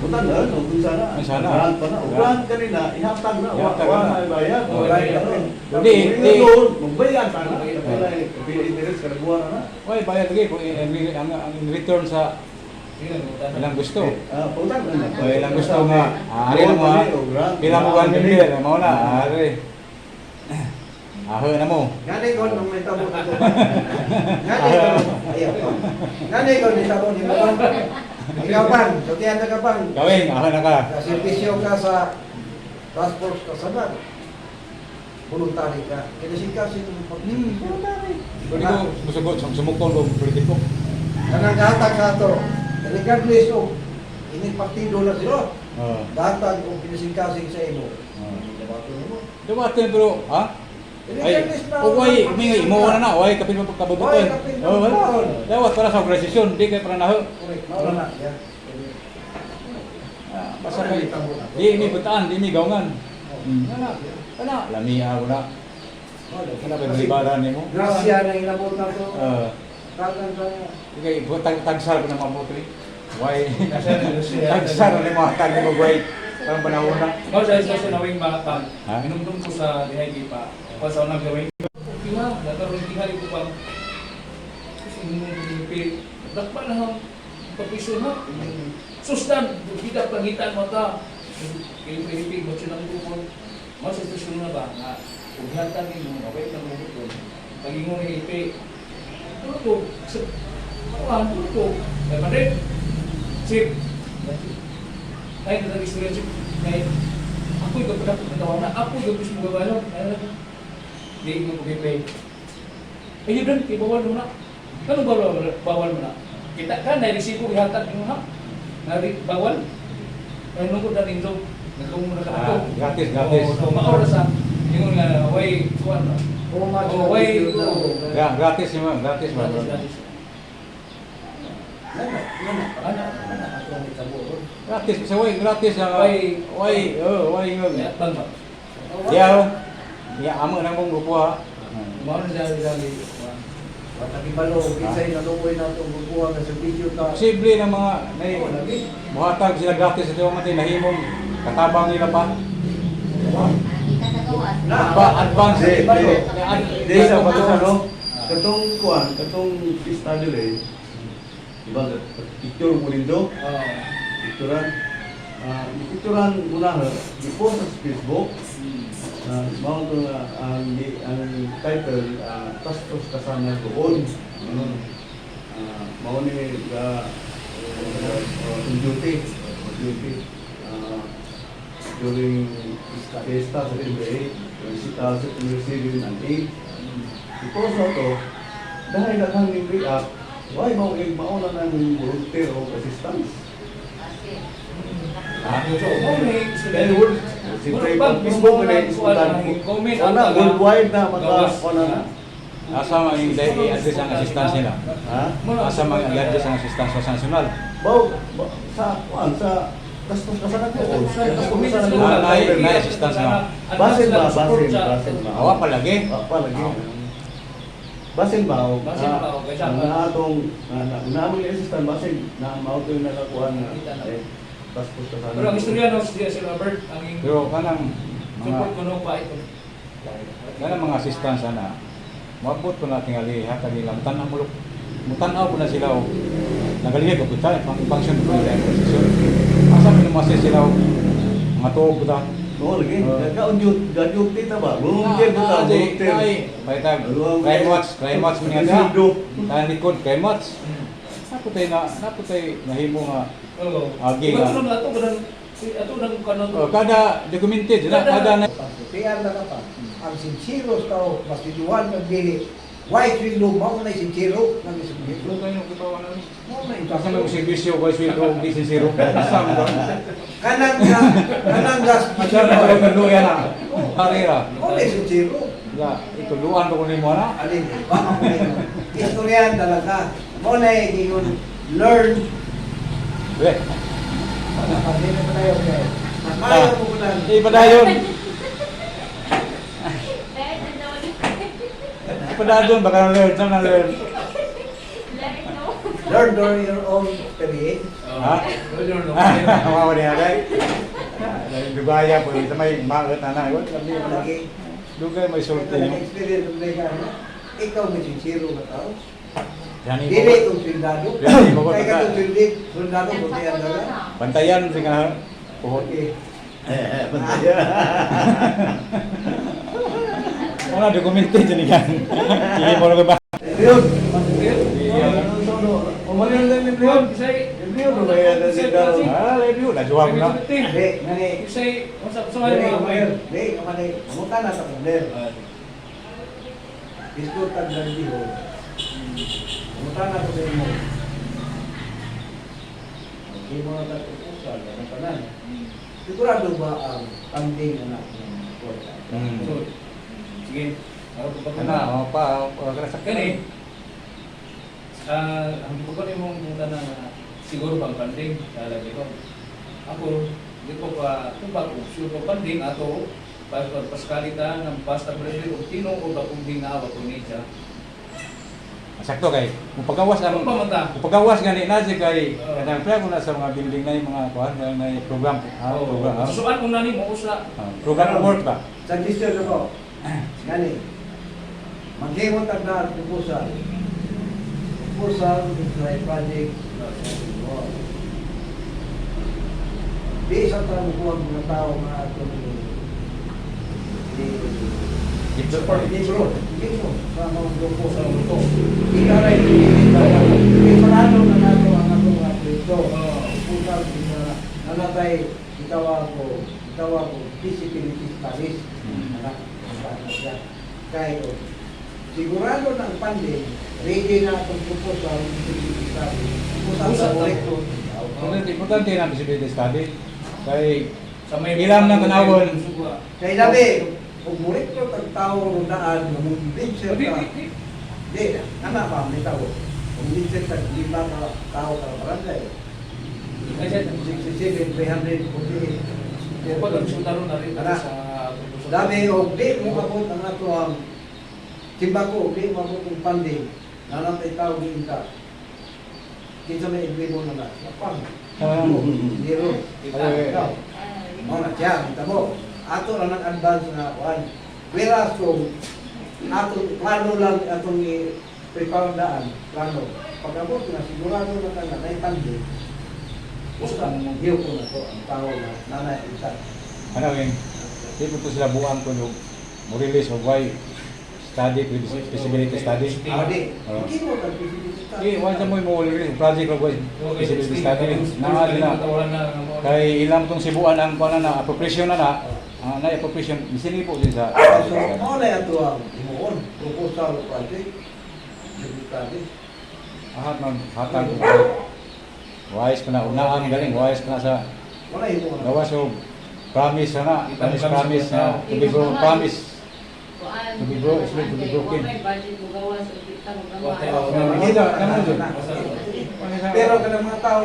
[SPEAKER 2] Utang na, o kung sana.
[SPEAKER 1] Kung sana.
[SPEAKER 2] Grant pa na. O
[SPEAKER 1] Grant.
[SPEAKER 2] grant kanina, ihatag na.
[SPEAKER 1] Ihatag
[SPEAKER 2] Wa
[SPEAKER 1] na.
[SPEAKER 2] na bayad.
[SPEAKER 1] Oh,
[SPEAKER 2] Di,
[SPEAKER 1] Di, di.
[SPEAKER 2] loan, magbayad ta na. Kapila, kapila interest, kalabuan na na.
[SPEAKER 1] Oy, bayad lagi kung ang in return sa ilang gusto.
[SPEAKER 2] Ah, pautang na na.
[SPEAKER 1] O ilang gusto nga. Ari na mo ha. Pila mo kan member, mao na, ari. Aho na mo.
[SPEAKER 3] Ngani ko nung may tabo na to. Ngani ko, ayaw ko. Ngani ko ni tabo ni mo. Ikaw pan, sutihan na ka pan.
[SPEAKER 1] Gawin, aho na ka.
[SPEAKER 3] Sa servisyo ka sa task force kasanag. Voluntary ka. Kinasikasi mo pag voluntary.
[SPEAKER 1] Pero ko musugot, sumukon ko politiko.
[SPEAKER 3] Kanang gatag sa ato, regardless of ini partido na sila,
[SPEAKER 1] Oo.
[SPEAKER 3] gatag o kinasikasing sa imo.
[SPEAKER 1] Oo.
[SPEAKER 3] Dabato nimo.
[SPEAKER 1] Dumating pero, ha? Ay,
[SPEAKER 3] Regardless na.
[SPEAKER 1] o way, may imo na na, way kapin mo pagkabubuton.
[SPEAKER 3] Way, kapin
[SPEAKER 1] Oh, well.
[SPEAKER 3] kabubuton.
[SPEAKER 1] Dawat para sa organisasyon, di kay para naho.
[SPEAKER 3] Correct, mao na siya.
[SPEAKER 1] Ah, basta kay di mi butaan, di mi gawngan. Ana, ana, lami ako na. Kana ba libaran nimo?
[SPEAKER 3] Grasya na inabot na to.
[SPEAKER 1] Eh,
[SPEAKER 3] Tagan sa
[SPEAKER 1] kay butang tagsar ko na mabuti. Way, tagsar ni mo tag nimo way. Karong panahon na.
[SPEAKER 4] Mao sa isa sa nawing mga pang,
[SPEAKER 1] Ha?
[SPEAKER 4] minumdum ko sa dihay di pa. Pa sa unang gawin. Kiha, nagkaroon tingali ko pang kasi imong pinipi. Dakpa na hang papiso na. Sustan, kita pangitan mo ta. Kay pinipi mo siya ng gupon. Mao sa stasyon na ba nga kung hatan nimo okay na mo gupon. Pagingon ni ipi. Tuto, sa kuan tuto. 500. Chip. Ay, nag-istorya chip. Kay ako yung kapag natawa na, ako yung gusto mo gawalo. Di mo pag-play. Ay, yun rin, bawal mo na. Anong bawal, bawal mo na? Kita ka, nairesibo, ihatag mo na. Nari, bawal. Ay, nung ko na ninyo, nagkaw mo na ka
[SPEAKER 1] Ah, gratis, gratis.
[SPEAKER 4] Oo, maora sa, yung nga, way, kuwan na.
[SPEAKER 3] much
[SPEAKER 4] Oh, way, oh.
[SPEAKER 1] Gratis mo, gratis ba?
[SPEAKER 4] Gratis, gratis.
[SPEAKER 3] Nana, nana,
[SPEAKER 4] Ana,
[SPEAKER 3] nana ato ang itabo.
[SPEAKER 1] Gratis, sa way, gratis ah.
[SPEAKER 4] Way.
[SPEAKER 1] Way, oh, way ngol.
[SPEAKER 4] Kaya, bang ba?
[SPEAKER 1] Ya, ya amo na mong grupo ha.
[SPEAKER 4] Maora sa dali, kuwan.
[SPEAKER 3] Wa nagibalo kinsay naluoy na itong bubuha nga serbisyo ta.
[SPEAKER 1] Posible ng mga nay
[SPEAKER 3] Oh, lagi.
[SPEAKER 1] buhatag sila gratis sa tiwa matay nahimong katabang nila pa.
[SPEAKER 3] Na,
[SPEAKER 1] Advance.
[SPEAKER 2] Di, di. Di sa bato sa no.
[SPEAKER 4] Ah.
[SPEAKER 2] Katong kuan, katong pista nila eh. Diba, picture mo rin do.
[SPEAKER 4] Oo.
[SPEAKER 2] Picturean. Ah, picturean muna ha. I-post sa Facebook. Mao to nga ang title, Task Force Kasama doon. Ano? Mao ni ga on duty, on duty. During fiesta sa September 8, September 7 and 8. I-post na to, dahil daghang ni react, why mao mao na ng volunteer o assistance?
[SPEAKER 1] Ha?
[SPEAKER 4] So, mao ni
[SPEAKER 2] Kaya world, siyempre,
[SPEAKER 4] Pag
[SPEAKER 2] Facebook na isputan.
[SPEAKER 4] Comment
[SPEAKER 2] Wala, worldwide na, maka,
[SPEAKER 4] Gawas.
[SPEAKER 2] wala na.
[SPEAKER 1] Asa man yung i-address ang assistance nila?
[SPEAKER 2] Ha?
[SPEAKER 1] Asa man i-address ang assistance sa national?
[SPEAKER 2] Baw, sa, kuan, sa, tas kasanan ko. Sa, tas kasanan ko.
[SPEAKER 1] Ah, na assistance na.
[SPEAKER 2] Basin ba, basin, basin ba.
[SPEAKER 1] Awa palagi.
[SPEAKER 2] Wa pa lagi. Basin ba, o,
[SPEAKER 4] Basin ba, o, kaysa ba?
[SPEAKER 2] na atong, na, na, na, assistant, basin, na, mao to yung nakakuha na,
[SPEAKER 4] Kita na.
[SPEAKER 2] eh, tas kasanan.
[SPEAKER 4] Pero ang istorya no, si si Robert, ang ing
[SPEAKER 1] Pero kanang mga
[SPEAKER 4] support ko no pa ito.
[SPEAKER 1] kanang mga assistance ana. Moabot ko na tingali hatag nila mutan-aw mo mutan-aw ko na sila og nagalihig ko puta pang function ko nila ang posisyon. Asa pinumase sila og mga tuog ta.
[SPEAKER 2] Oo, lagi.
[SPEAKER 1] Ah.
[SPEAKER 2] Ka on duty, duty ta ba? Volunteer ko ta, volunteer.
[SPEAKER 1] Ay, baitag. Crime watch mo niya ta. Tayo likod, crime watch. Naputay nahimo nga.
[SPEAKER 4] Oo.
[SPEAKER 1] Agi
[SPEAKER 4] Iba
[SPEAKER 1] nga.
[SPEAKER 4] to ato kanang ato nang kanon.
[SPEAKER 1] Oh, kada documented na, kada na.
[SPEAKER 3] PR na ka pa. Ang sincero sa tao, mas tijuan ng dili. White window, mao na sincero ng sincero. Mao na
[SPEAKER 1] Kasi nung servisyo ko sweldo di sincero. Sam ba?
[SPEAKER 3] Kanang ga, kanang gas.
[SPEAKER 1] Siya na ko luya na. Karera.
[SPEAKER 3] Mao na sincero.
[SPEAKER 1] Ya, Gituluan ko kunin mo na.
[SPEAKER 3] Alin, baka ko rin. Istoryahan talaga. Mo na yung learn.
[SPEAKER 1] Eh,
[SPEAKER 3] Nakapagdito pa tayo. Okay. Nakayo mo ko lang.
[SPEAKER 1] di pa dayon.
[SPEAKER 5] Eh, tanda
[SPEAKER 1] Di pa dayon baka na learn na learn.
[SPEAKER 3] Learn during your own experience.
[SPEAKER 1] Ha?
[SPEAKER 4] Ha?
[SPEAKER 1] Mawa niya kay. Dugaya po ito may maot na na. Wala kami wala.
[SPEAKER 3] Lagi.
[SPEAKER 1] Dugay may sulti
[SPEAKER 3] Ikaw
[SPEAKER 1] mo.
[SPEAKER 3] experience mo na ano? Ikaw may sincero nga tao.
[SPEAKER 1] Yani
[SPEAKER 3] Dili itong sundalo.
[SPEAKER 1] Dili mo ko
[SPEAKER 3] Kaya
[SPEAKER 1] taka.
[SPEAKER 3] katong sundalo, buti ang dala.
[SPEAKER 1] Bantayan sa nga puhot.
[SPEAKER 3] Okay.
[SPEAKER 2] Eh, bantayan.
[SPEAKER 1] Wala dokumento dyan yan. Hindi mo na ba?
[SPEAKER 2] Yun.
[SPEAKER 1] Iya.
[SPEAKER 2] Umayon lang ni Leon. Leon, umayon lang si Daron.
[SPEAKER 1] Ah, review na juwa ko na.
[SPEAKER 3] Di, nani.
[SPEAKER 4] Isay, unsa sa
[SPEAKER 3] Dili,
[SPEAKER 4] mga
[SPEAKER 3] kumain. Di, kamali. Kamuta na sa kunder. Biskot ang gandiho. Kamuta na sa mo. Hindi mo na tatupusan, ang tanan. Sigurado ba ang funding na natin ng kwarta?
[SPEAKER 1] Hmm.
[SPEAKER 4] So, sige. Ako pa
[SPEAKER 1] Ana, oh pa, oh, kara sa
[SPEAKER 4] Kani. Ah, ang ko ni mong punta na siguro bang funding lalagay ko. Ako, di ko pa kung ba kung sure ko funding ato para pagpaskalita ng pasta president o tinuod akong dinawa ko niya.
[SPEAKER 1] Sakto kay mupagawas ang
[SPEAKER 4] Ang pamata.
[SPEAKER 1] mupagawas gani na siya kay
[SPEAKER 4] Oo.
[SPEAKER 1] kanang plan ko na sa mga building na yung mga kuan na yung program ah,
[SPEAKER 4] Oh,
[SPEAKER 1] program ah.
[SPEAKER 4] susuan ko na nimo usa.
[SPEAKER 1] Ah, program of work ba?
[SPEAKER 3] Suggestion ako, gani, maghimot ang na proposal. Proposal is like project na sa inyo. Di sa tamukuha mga tao nga atong di
[SPEAKER 1] Ito
[SPEAKER 3] libro, libro sa mga grupo sa grupo. Ikaw rin, iparano na nato ang atong mga proyekto. Proposal, nanatay, itawa ko, feasibility studies. Anak, ang siya. Kaya, sigurado ng funding, ready na itong proposal, feasibility study. Proposal sa
[SPEAKER 4] Usap na.
[SPEAKER 3] proyekto.
[SPEAKER 1] Importante na feasibility study kay
[SPEAKER 4] Sa may
[SPEAKER 1] Ilam ng tanawon.
[SPEAKER 3] Kaya dali, kung murekto tag tao rundaan, namong binser
[SPEAKER 4] Di,
[SPEAKER 3] ka,
[SPEAKER 4] di, di.
[SPEAKER 3] di, anak ba, may tao. Kung binser tag lima ka tao ka barangay,
[SPEAKER 4] Ay, siya.
[SPEAKER 3] 67, 348.
[SPEAKER 4] Kapag ang sundalo na rin
[SPEAKER 3] Ana.
[SPEAKER 4] sa proposal.
[SPEAKER 3] Dami og di mo abot ang ato ang timbako, di mo abot ang funding. Nanatay tao giinta. Kinsa may agree mo na na. Lapang.
[SPEAKER 1] Ah.
[SPEAKER 3] Zero.
[SPEAKER 4] Kita.
[SPEAKER 1] Ay,
[SPEAKER 3] Ikaw. Mao na siya, kita mo. Ato lang ang advance na kuan. Whereas kung atong plano lang atong i-prepare daan, plano. Pag abot na sigurado na ka na may funding. Usa mo ko na to ang tao na nanay isa.
[SPEAKER 1] Ano yun? Di po to sila buang ko yung mo release of why study feasibility study.
[SPEAKER 3] Ah, di.
[SPEAKER 1] Oo.
[SPEAKER 3] Hindi mo kang feasibility study.
[SPEAKER 1] Di wala mo mo release project of why feasibility study. Naa sila. Kay ilang tong Sibuan ang kuan na appropriation na na ah, na appropriation bisin po din sa
[SPEAKER 3] So, mao na ato ang himuon, proposal project, feasibility study.
[SPEAKER 1] Ahat man hatag wise pa na unaan galing wise pa na sa
[SPEAKER 3] Wala himuon.
[SPEAKER 1] gawas og promise na promise promise na to be bro promise. To be bro, it's meant to be broken.
[SPEAKER 5] May budget mo gawas o kita mo gawas.
[SPEAKER 1] Kita, tama dun.
[SPEAKER 3] Pero kanang mga tao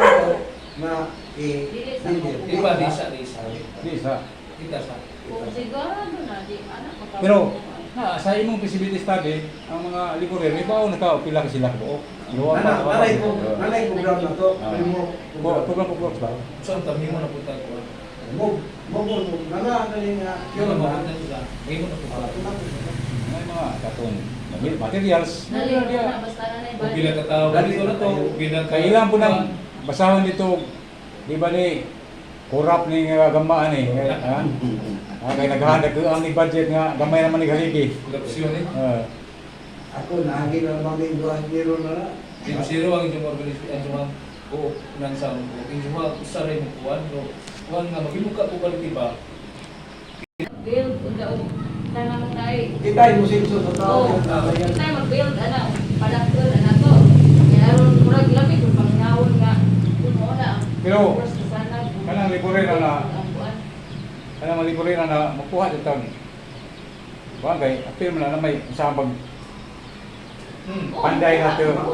[SPEAKER 3] na eh,
[SPEAKER 5] Dili sa
[SPEAKER 4] Di ba, di sa, di sa.
[SPEAKER 1] Di sa.
[SPEAKER 4] Kita sa.
[SPEAKER 5] Kung sigurado na, di anak ka
[SPEAKER 1] Pero na sa imong feasibility study ang mga liborero ibaw na ka pila ka sila ka buok. Duha pa.
[SPEAKER 3] Nanay program na to,
[SPEAKER 1] Ah.
[SPEAKER 3] framework
[SPEAKER 1] Po, program of works ba?
[SPEAKER 4] So, ang tabi mo na punta ko.
[SPEAKER 3] Mo mo mo nana kani nga
[SPEAKER 4] Yun
[SPEAKER 3] yun
[SPEAKER 4] ang
[SPEAKER 3] ba?
[SPEAKER 4] mapunta sila. Ngayon mo na punta.
[SPEAKER 1] May mga katong materials.
[SPEAKER 5] Dali na, basta na na
[SPEAKER 4] Kung pila ka tao, dito na to, kung pila ka.
[SPEAKER 1] Kay ilang po nang basahon dito, di ba ni korap ni nga gamaan eh. Kay, ha? Ah, kay naghahanag ang ni budget nga gamay naman ni haligi.
[SPEAKER 4] Korupsyon eh.
[SPEAKER 1] Ah,
[SPEAKER 3] Ako naagi na lang may duha zero na na.
[SPEAKER 4] Zero zero ang inyong organisasyon, ang inyong o nang sa inyong mga usa rin mo kuwan, no? Kuwan nga magimuka ko quality ba?
[SPEAKER 5] Build, unta og tanang tayo.
[SPEAKER 3] Kita mo sinso sa tao.
[SPEAKER 5] Oo. Kita mag-build ana, palakton ana to. Kaya aron murag lami kung panginahon nga kuno na.
[SPEAKER 1] Pero,
[SPEAKER 5] First sana,
[SPEAKER 1] kanang libre na na.
[SPEAKER 5] ang kuan.
[SPEAKER 1] Kanang libre na na makuha dito. Kuan kay apil man na may sa pag
[SPEAKER 5] Oo,
[SPEAKER 1] panday na to.
[SPEAKER 5] oo.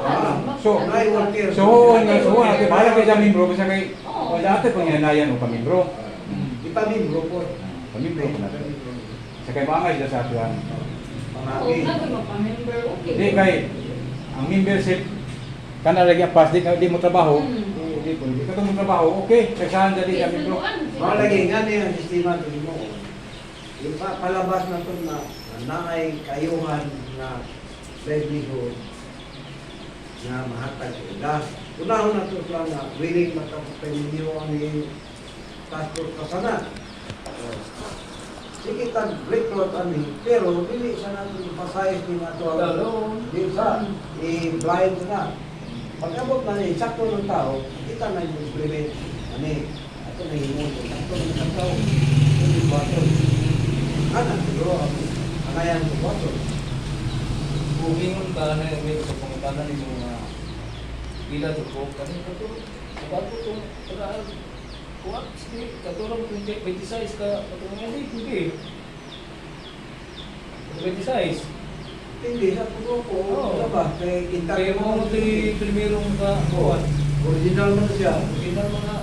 [SPEAKER 1] So,
[SPEAKER 3] May worker.
[SPEAKER 1] so nga so nato bahala kay sa membro kasi kay
[SPEAKER 5] Oo.
[SPEAKER 1] wala ato panginanayan o pamimbro.
[SPEAKER 3] Ipamimbro po.
[SPEAKER 1] Pamimbro ko na to. Sa kay maangay sila sa ato ang.
[SPEAKER 5] Oo,
[SPEAKER 3] Pamagi.
[SPEAKER 5] na mapamember, okay.
[SPEAKER 1] Di kay ang membership kana lagi ang pass di ka di mo trabaho. Di po di ka mo trabaho, okay. Tagsahan dali
[SPEAKER 5] Okay,
[SPEAKER 1] sa membro.
[SPEAKER 5] sunduan.
[SPEAKER 3] Mao lagi nga niya ang sistema ito mo. Yung palabas na ito na na naay kayuhan na livelihood na mahatag sa ila. Unahon na ito sila na willing makapagpaninyo ang passport ka sana. Sige tag recruit ani, pero dili sa natin pasayos ni nato ang
[SPEAKER 4] Lalo.
[SPEAKER 3] di sa i-blind na. Pag-abot na ni sakto ng tao, kita na yung implement ani ato na himon sakto ng tao. Hindi bato. Ana siguro ang angayan ko bato.
[SPEAKER 4] Kung ingon ka na may sa pangutana ni mga pila to ko kani ka to kato to tagaan kuha sige katulong 20 26 ka katulong hindi hindi 26.
[SPEAKER 3] Hindi sa puso ko,
[SPEAKER 4] Oo.
[SPEAKER 3] ano ba? Kay intact
[SPEAKER 4] Kaya mo mo primerong ka
[SPEAKER 3] Oo.
[SPEAKER 4] kuha.
[SPEAKER 3] Original man na siya.
[SPEAKER 4] Original mga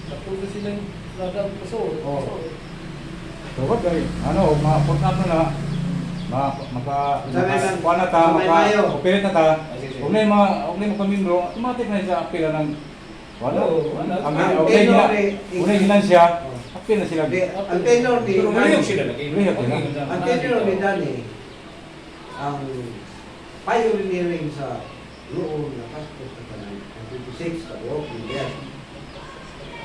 [SPEAKER 4] natuto sila yung lagang paso.
[SPEAKER 3] Oo.
[SPEAKER 1] So what kay ano ma put up na na ma maka
[SPEAKER 3] Sabi
[SPEAKER 1] maka
[SPEAKER 3] lang,
[SPEAKER 1] kuan na ta
[SPEAKER 3] sa may
[SPEAKER 1] maka
[SPEAKER 3] mayo.
[SPEAKER 1] operate na ta.
[SPEAKER 4] Ah, sige, sige.
[SPEAKER 1] Ug na mga ug na mga membro automatic na siya apil ng wala.
[SPEAKER 4] Oo, wala.
[SPEAKER 1] Ang
[SPEAKER 3] Ang
[SPEAKER 1] ang
[SPEAKER 3] tenor
[SPEAKER 1] gina
[SPEAKER 3] ni-
[SPEAKER 1] una ginansya
[SPEAKER 3] Oo.
[SPEAKER 1] apil na sila.
[SPEAKER 3] Di, ang tenor ni
[SPEAKER 4] Pero maliyog sila lagi.
[SPEAKER 1] Maliyog sila.
[SPEAKER 3] Ang tenor ni Danny, ang pioneering sa noon na passport sa tanan, ang 26 ka buok, yes.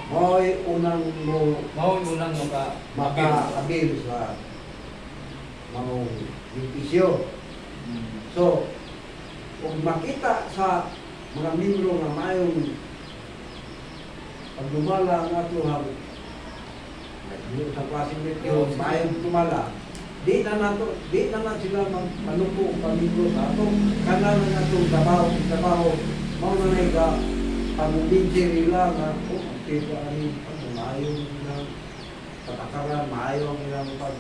[SPEAKER 3] Mo'y unang mo
[SPEAKER 4] Mao yung unang maka
[SPEAKER 3] maka-appeal sa mga benepisyo. So, kung makita sa mga membro nga mayong pagdumala ang ato hang sa klaseng
[SPEAKER 4] Oo,
[SPEAKER 3] yung
[SPEAKER 4] sige.
[SPEAKER 3] mayong tumala, di na nato, di na na sila manupo og pamilyo sa ato. Kana na natong trabaho, trabaho, mao na na ka pangumbinsi nila nga, oh, kita ani pag maayong ilang patakaran, maayo ang ilang pag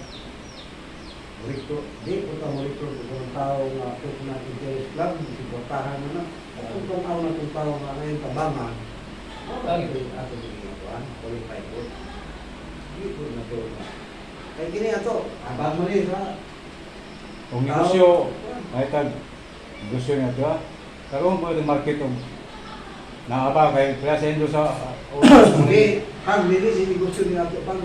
[SPEAKER 3] recruit, di ko ta mo recruit kung tao nga personal interest lang, suportahan na na. At kung tanaw na kung tao nga ngayon tabangan, mao na
[SPEAKER 4] Lagi.
[SPEAKER 3] ito ato ginagawa, qualified po. Di ko na to. Kaya kini ato, abang mo ni sa
[SPEAKER 1] Kung negosyo ay tag negosyo nga to. Karon po yung market og naaba kay klase endo sa
[SPEAKER 3] Hindi, pag dili si negosyo ni ato pang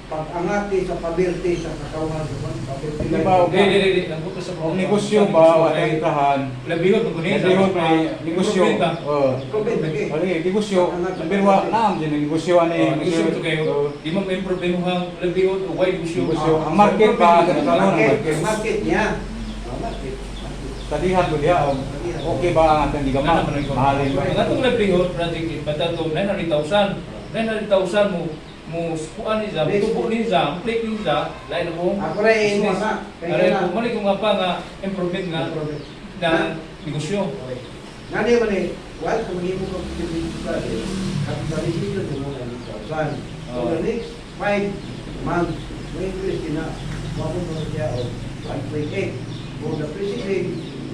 [SPEAKER 3] pag-angati sa pabirte sa katawhan sa pang pabirte.
[SPEAKER 1] Di ba,
[SPEAKER 4] Di, di, di, di. Ang gusto sa
[SPEAKER 1] og negosyo ba wa tay trahan.
[SPEAKER 4] Labihot mo kunin.
[SPEAKER 1] Labihot may negosyo. Oh.
[SPEAKER 3] Improvement lagi.
[SPEAKER 1] Wala negosyo. Number wa naam din negosyo ani
[SPEAKER 4] Oh, negosyo to kayo.
[SPEAKER 1] Oo.
[SPEAKER 4] Di mo may problema ang labihot o why negosyo.
[SPEAKER 1] Negosyo. Ang market ba,
[SPEAKER 4] Improvement
[SPEAKER 1] ano,
[SPEAKER 4] ka.
[SPEAKER 3] Market,
[SPEAKER 1] market.
[SPEAKER 3] market niya. Oh, market. Market.
[SPEAKER 1] Tadihan ko diha og okay ba ang atong gigama?
[SPEAKER 4] Ano man ang
[SPEAKER 1] Mahalin ba?
[SPEAKER 4] Ang atong livelihood project bata to 900,000. 900,000 mo mo kuan ni siya, tubo ni siya, plate ni siya, lain na po.
[SPEAKER 3] Ako rin, imo sa. Kaya
[SPEAKER 4] Aray
[SPEAKER 3] na.
[SPEAKER 4] ko, mali ko nga pa nga improvement nga
[SPEAKER 3] Improvement.
[SPEAKER 4] na negosyo.
[SPEAKER 3] Okay. Nga di ba ni, well, kung hindi mo ka-contribute sa kapitalism mo na 9,000. For the next 5 months, may increase din na, mapunta na siya og 1.8. For the preceding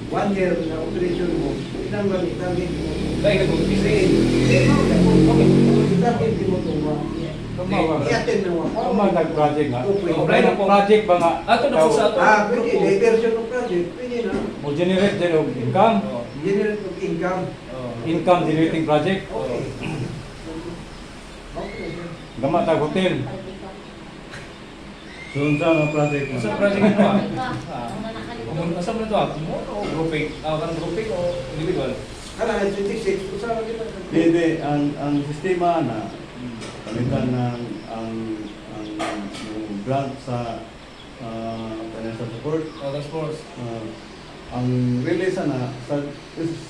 [SPEAKER 3] one year na operation mo, ilang ba ni target mo?
[SPEAKER 4] Lain na po business.
[SPEAKER 3] Target mo ito mo.
[SPEAKER 1] Tama ba?
[SPEAKER 3] I-attend na mo.
[SPEAKER 1] Tama nag-project nga.
[SPEAKER 3] 2.5.
[SPEAKER 4] Apply na po.
[SPEAKER 1] Project ba nga?
[SPEAKER 4] Ato na po sa ato.
[SPEAKER 3] Ah, pwede. Diversion of project. Pwede na.
[SPEAKER 1] Mo generate din og income,
[SPEAKER 4] Oo.
[SPEAKER 3] Generate of income.
[SPEAKER 4] Oo.
[SPEAKER 1] income generating project.
[SPEAKER 3] Okay. Okay, sir.
[SPEAKER 1] Gama tag hotel.
[SPEAKER 2] So, unsa nga project man?
[SPEAKER 4] Sa project ito ah.
[SPEAKER 5] Ah.
[SPEAKER 4] Kung asa man ito ah, mo o grouping, ah kanang grouping o individual.
[SPEAKER 3] Kana 26 usa ra kita.
[SPEAKER 2] Hindi, ang sistema na palitan ng ang yung grant sa financial support.
[SPEAKER 4] O task force.
[SPEAKER 2] Ang release na sa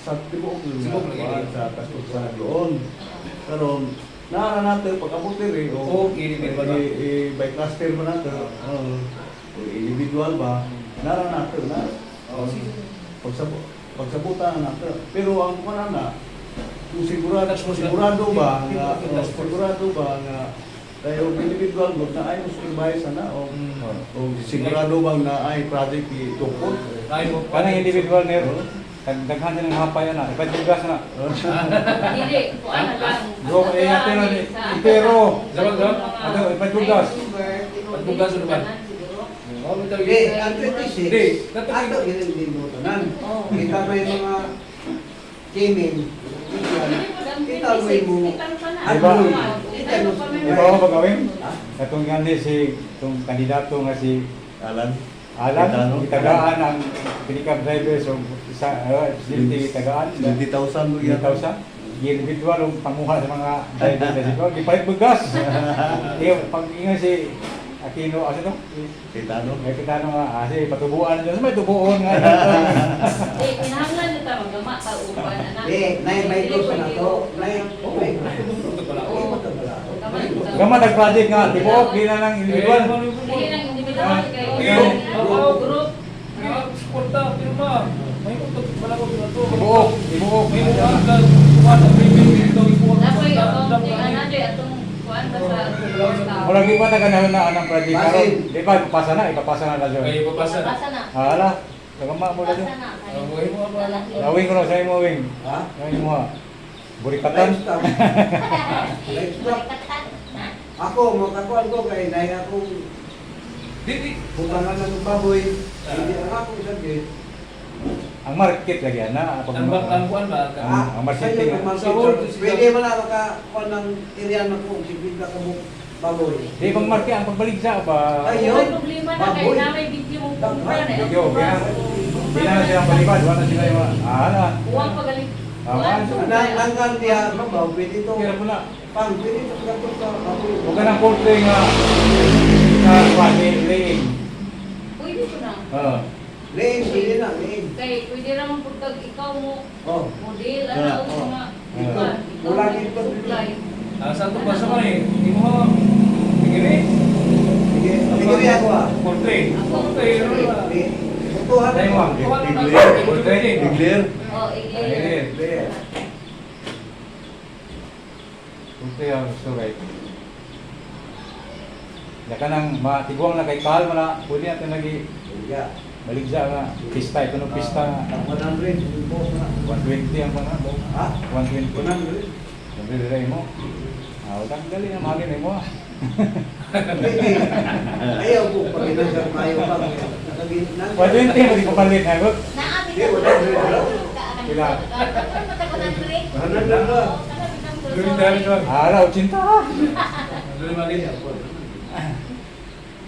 [SPEAKER 2] sa tibuok na
[SPEAKER 4] Tibuok lagi.
[SPEAKER 2] kuwan, sa pasok sa doon. Karon naa na nato pag abot diri o
[SPEAKER 4] O, individual ba?
[SPEAKER 2] by cluster ba nato? Oo. O individual ba? Nara nato na.
[SPEAKER 4] Oo, sige.
[SPEAKER 2] Pagsabutan na nato. Pero ang kuan na kung sigurado
[SPEAKER 4] Task force na.
[SPEAKER 2] sigurado ba nga
[SPEAKER 4] Task force.
[SPEAKER 2] sigurado ba nga Kaya og individual mo na ay mo supervise ana o o sigurado bang na ay project itukod.
[SPEAKER 4] Ay mo.
[SPEAKER 1] Kanang individual na yun, daghan din ang hapay na, ipadbugas na.
[SPEAKER 5] Dili, kuan na lang.
[SPEAKER 1] Bro, eh, ate na, pero,
[SPEAKER 4] Darag, darag.
[SPEAKER 1] Ato, ipadbugas.
[SPEAKER 4] Ipadbugas ano ba? Oh, bitaw
[SPEAKER 3] Hindi,
[SPEAKER 4] yun.
[SPEAKER 3] ang 26,
[SPEAKER 4] Hindi, dato-
[SPEAKER 3] ato yun din mo tanan.
[SPEAKER 5] Oo.
[SPEAKER 3] Kita mo yung mga kimin, kita mo yung mo,
[SPEAKER 1] Diba?
[SPEAKER 3] Kita mo
[SPEAKER 1] Di ba ako pagawin?
[SPEAKER 3] Ha?
[SPEAKER 1] Katong nga ni si, itong kandidato nga si
[SPEAKER 2] Alan.
[SPEAKER 1] Alan,
[SPEAKER 2] Kitano.
[SPEAKER 1] itagaan ang pick-up driver, so isa, facility itagaan.
[SPEAKER 2] 20,000 mo yan.
[SPEAKER 1] 20,000. Individual ang panguha sa mga driver sa siguro. Gipalit bugas. Iyo, pag ingon si Aquino, asa to?
[SPEAKER 2] Kitano.
[SPEAKER 1] May kitano nga, si patubuan dyan. May tubuon nga.
[SPEAKER 5] Eh, kinahanglan na ta maggama ta uban anak.
[SPEAKER 3] Di, nay may dos na to. Nay, may
[SPEAKER 4] Ito pala.
[SPEAKER 3] Oo, ito pala.
[SPEAKER 1] Gama nag-project nga, tibuok, di na ng individual.
[SPEAKER 5] Dili lang individual kay
[SPEAKER 1] Eh,
[SPEAKER 5] group.
[SPEAKER 4] Suporta, pirma. May utot pala ko dito.
[SPEAKER 1] Tibuok, tibuok.
[SPEAKER 4] May mukha ka, kuha sa premium dito, ikuha ka
[SPEAKER 5] Napoy
[SPEAKER 4] sa
[SPEAKER 5] atong di ana di atong kuan ba sa
[SPEAKER 1] Murag di pa ta kanahon na anang project karon.
[SPEAKER 3] Basin.
[SPEAKER 1] Di ba ipapasa na, ipapasa na na dyan.
[SPEAKER 4] Kaya ipapasa na.
[SPEAKER 6] Pasa na.
[SPEAKER 1] Hala, gama mo na
[SPEAKER 6] Pasa
[SPEAKER 1] dyan.
[SPEAKER 6] na.
[SPEAKER 4] Okay mo ba?
[SPEAKER 1] Lawin ko na sa imo wing.
[SPEAKER 3] Ha?
[SPEAKER 1] Sa imo ha. Burikatan.
[SPEAKER 3] Livestock. Livestock. Ako, makakuan ko kay nay akong
[SPEAKER 4] Di, di.
[SPEAKER 3] butangan ng baboy. Hindi ang akong sakit.
[SPEAKER 1] Ang market lagi ana. Pag
[SPEAKER 4] Ang ang kuan ba?
[SPEAKER 1] Ang marketing,
[SPEAKER 3] sa'yo, ang
[SPEAKER 4] ah.
[SPEAKER 3] marketing. Pwede man na makakuan ng area na kung sibig na kamo baboy.
[SPEAKER 1] Di pang market ang pagbaligsa ba.
[SPEAKER 3] Ayun.
[SPEAKER 5] May problema na kay
[SPEAKER 3] Baboy.
[SPEAKER 5] na may video mo kumpra na.
[SPEAKER 1] Video, kaya di na sila palibad, wala sila yung hala.
[SPEAKER 5] Uwang pagaling.
[SPEAKER 1] Ah,
[SPEAKER 3] Nanggan diya, mabaw, pwede to.
[SPEAKER 1] Kira po na.
[SPEAKER 3] Pang, pwede to sa sa baboy.
[SPEAKER 1] Huwag ka ng korte nga nga kwani laying.
[SPEAKER 5] Pwede ko na.
[SPEAKER 1] Oo.
[SPEAKER 3] Lein, pwede na, lein.
[SPEAKER 5] Kay pwede ra man pud kag ikaw mo
[SPEAKER 3] Oh.
[SPEAKER 5] model ana
[SPEAKER 2] Ah,
[SPEAKER 5] o
[SPEAKER 1] oh.
[SPEAKER 5] mga
[SPEAKER 1] Ah.
[SPEAKER 5] ikaw
[SPEAKER 3] Wala
[SPEAKER 5] mo
[SPEAKER 3] dito.
[SPEAKER 5] supply.
[SPEAKER 4] Ah, sa ato ba sa man eh? Hindi mo Tigiri.
[SPEAKER 3] Sige, sige ako ah.
[SPEAKER 4] Porte. Porte.
[SPEAKER 3] Sige. Butuhan.
[SPEAKER 1] Tayo mo.
[SPEAKER 2] Iglir.
[SPEAKER 5] Oh,
[SPEAKER 1] Iglir.
[SPEAKER 5] iglir.
[SPEAKER 3] Lein.
[SPEAKER 1] Kunti ang gusto kay. Ya ka nang matiguang na kay Kal na pwede natin lagi
[SPEAKER 3] Yeah.
[SPEAKER 1] baligsa nga pista ito no pista nga.
[SPEAKER 3] 100, yung boss na.
[SPEAKER 1] 120 ang panabo.
[SPEAKER 3] Ha?
[SPEAKER 1] 120.
[SPEAKER 3] 100.
[SPEAKER 1] Sabi rin mo. Ah, utang dali na mahalin mo. Ah.
[SPEAKER 3] Hindi. Ayaw ko, pag inasar tayo pa.
[SPEAKER 1] 120 mo di ko palit na ko.
[SPEAKER 3] Hindi, 100 lang.
[SPEAKER 1] Pila?
[SPEAKER 3] 100 lang.
[SPEAKER 1] Ah, 80.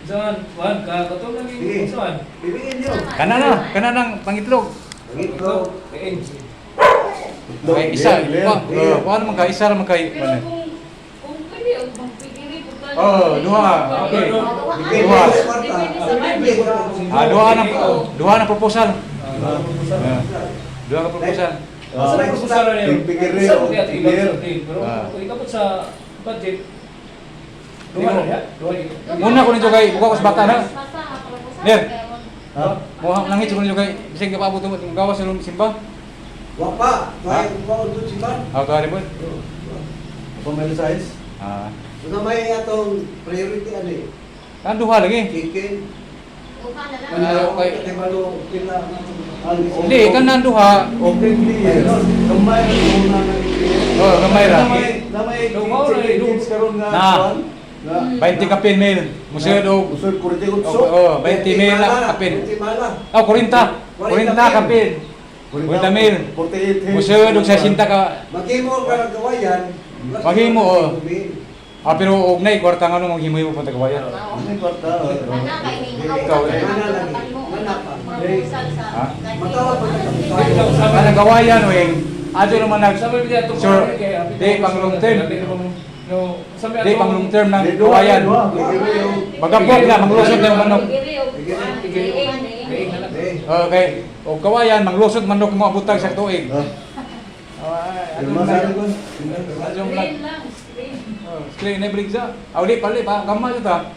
[SPEAKER 4] Saan? Wan, ka katong lagi.
[SPEAKER 3] Sige.
[SPEAKER 4] Saan?
[SPEAKER 3] Bibigyan niyo.
[SPEAKER 1] Kana na, kana nang pangitlog.
[SPEAKER 3] Pangitlog.
[SPEAKER 4] Eh,
[SPEAKER 1] Okay, isa.
[SPEAKER 2] Iglir.
[SPEAKER 1] Kuha naman kay isa naman kay.
[SPEAKER 5] Pero kung pwede og magpigiri pud ka.
[SPEAKER 1] Oh, duha. Okay.
[SPEAKER 3] Depende
[SPEAKER 1] Duha.
[SPEAKER 3] sa kwarta.
[SPEAKER 5] Depende sa budget.
[SPEAKER 1] Ah, duha na proposal. Ah, duha ka proposal.
[SPEAKER 2] Ah,
[SPEAKER 4] Sa proposal na yun.
[SPEAKER 2] Tigiri,
[SPEAKER 4] Sa kuti at ibang
[SPEAKER 2] iglir.
[SPEAKER 4] sa tin. Pero
[SPEAKER 1] Ah.
[SPEAKER 4] kung ikapot sa budget, duha na ya? Duha na.
[SPEAKER 1] Muna ko ninyo kay buka ko sa bata na. Ner.
[SPEAKER 2] Ha?
[SPEAKER 1] Mo nangit ko ninyo kay bisag kapaabot mo gawas sa simba.
[SPEAKER 3] Wa pa. Kaya kung pa doon si Ban.
[SPEAKER 1] Ah, tuwa rin po.
[SPEAKER 2] Pamela size?
[SPEAKER 1] Ah.
[SPEAKER 3] Una may atong priority ano eh.
[SPEAKER 1] Kan duha lagi.
[SPEAKER 3] Chicken.
[SPEAKER 1] Ah, okay.
[SPEAKER 3] Kay malo pila.
[SPEAKER 1] Hindi, kan nang duha.
[SPEAKER 2] Okay, clear. Gamay na una na clear.
[SPEAKER 1] Oh, gamay ra.
[SPEAKER 2] Namay
[SPEAKER 4] Lumaw na,
[SPEAKER 2] chicken kids karon nga
[SPEAKER 1] Na.
[SPEAKER 2] kuan. Na.
[SPEAKER 1] 20 kapin mil. Museo do.
[SPEAKER 2] Usod 48.
[SPEAKER 1] Oh, 20 mil na kapin.
[SPEAKER 3] Mala.
[SPEAKER 1] Oh, 40. 40 kapin. 40 mil.
[SPEAKER 2] 48.
[SPEAKER 1] Museo do 60 ka.
[SPEAKER 3] Maghimo ka ng kawayan.
[SPEAKER 1] Maghimo, oh. Ah, pero og nay kwarta nga nung maghimo mo punta kawayan.
[SPEAKER 2] Ano kwarta?
[SPEAKER 1] Ikaw, eh. Ha?
[SPEAKER 3] Matawag pa
[SPEAKER 4] Sa-
[SPEAKER 1] Kanang kawayan wing. Ato naman nag
[SPEAKER 4] Sa may bigyan itong
[SPEAKER 1] Sure.
[SPEAKER 4] kay
[SPEAKER 1] Di pang long term.
[SPEAKER 4] No, sa may
[SPEAKER 1] Di
[SPEAKER 4] atong-
[SPEAKER 1] pang long term ng kawayan. Bagapok na manglusot na yung manok.
[SPEAKER 5] Igiri og kuan,
[SPEAKER 4] Igiri.
[SPEAKER 5] leeg,
[SPEAKER 4] na lang.
[SPEAKER 5] leeg.
[SPEAKER 1] Okay. O kawayan manglusot manok mo abutag sa tuig.
[SPEAKER 2] Ah,
[SPEAKER 1] Ah,
[SPEAKER 2] Pirma sa ko.
[SPEAKER 1] Adong
[SPEAKER 5] Screen lang, screen.
[SPEAKER 1] Oh, screen na brigsa. Ah, uli pali pa gamay ta.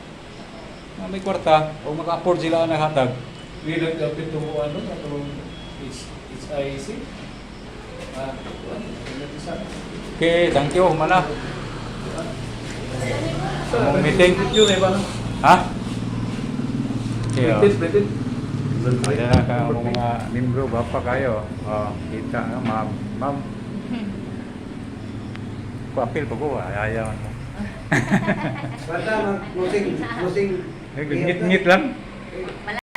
[SPEAKER 1] Na may kwarta o maka-afford sila ang hatag.
[SPEAKER 4] Hindi nagkapit itong ano, atong HIC. Ah, kuan,
[SPEAKER 1] Okay, thank you. Humana. Among meeting.
[SPEAKER 4] Yun eh ba?
[SPEAKER 1] Ha? Okay, oh.
[SPEAKER 4] Printed, printed.
[SPEAKER 1] Ayan na ka ang mga membro, gwapa kayo. Oh, kita no, ma'am. Ma'am. Kuapil pa ko, ah. Ayaw mo.
[SPEAKER 3] Basta mag closing, closing.
[SPEAKER 1] Ngit-ngit lang.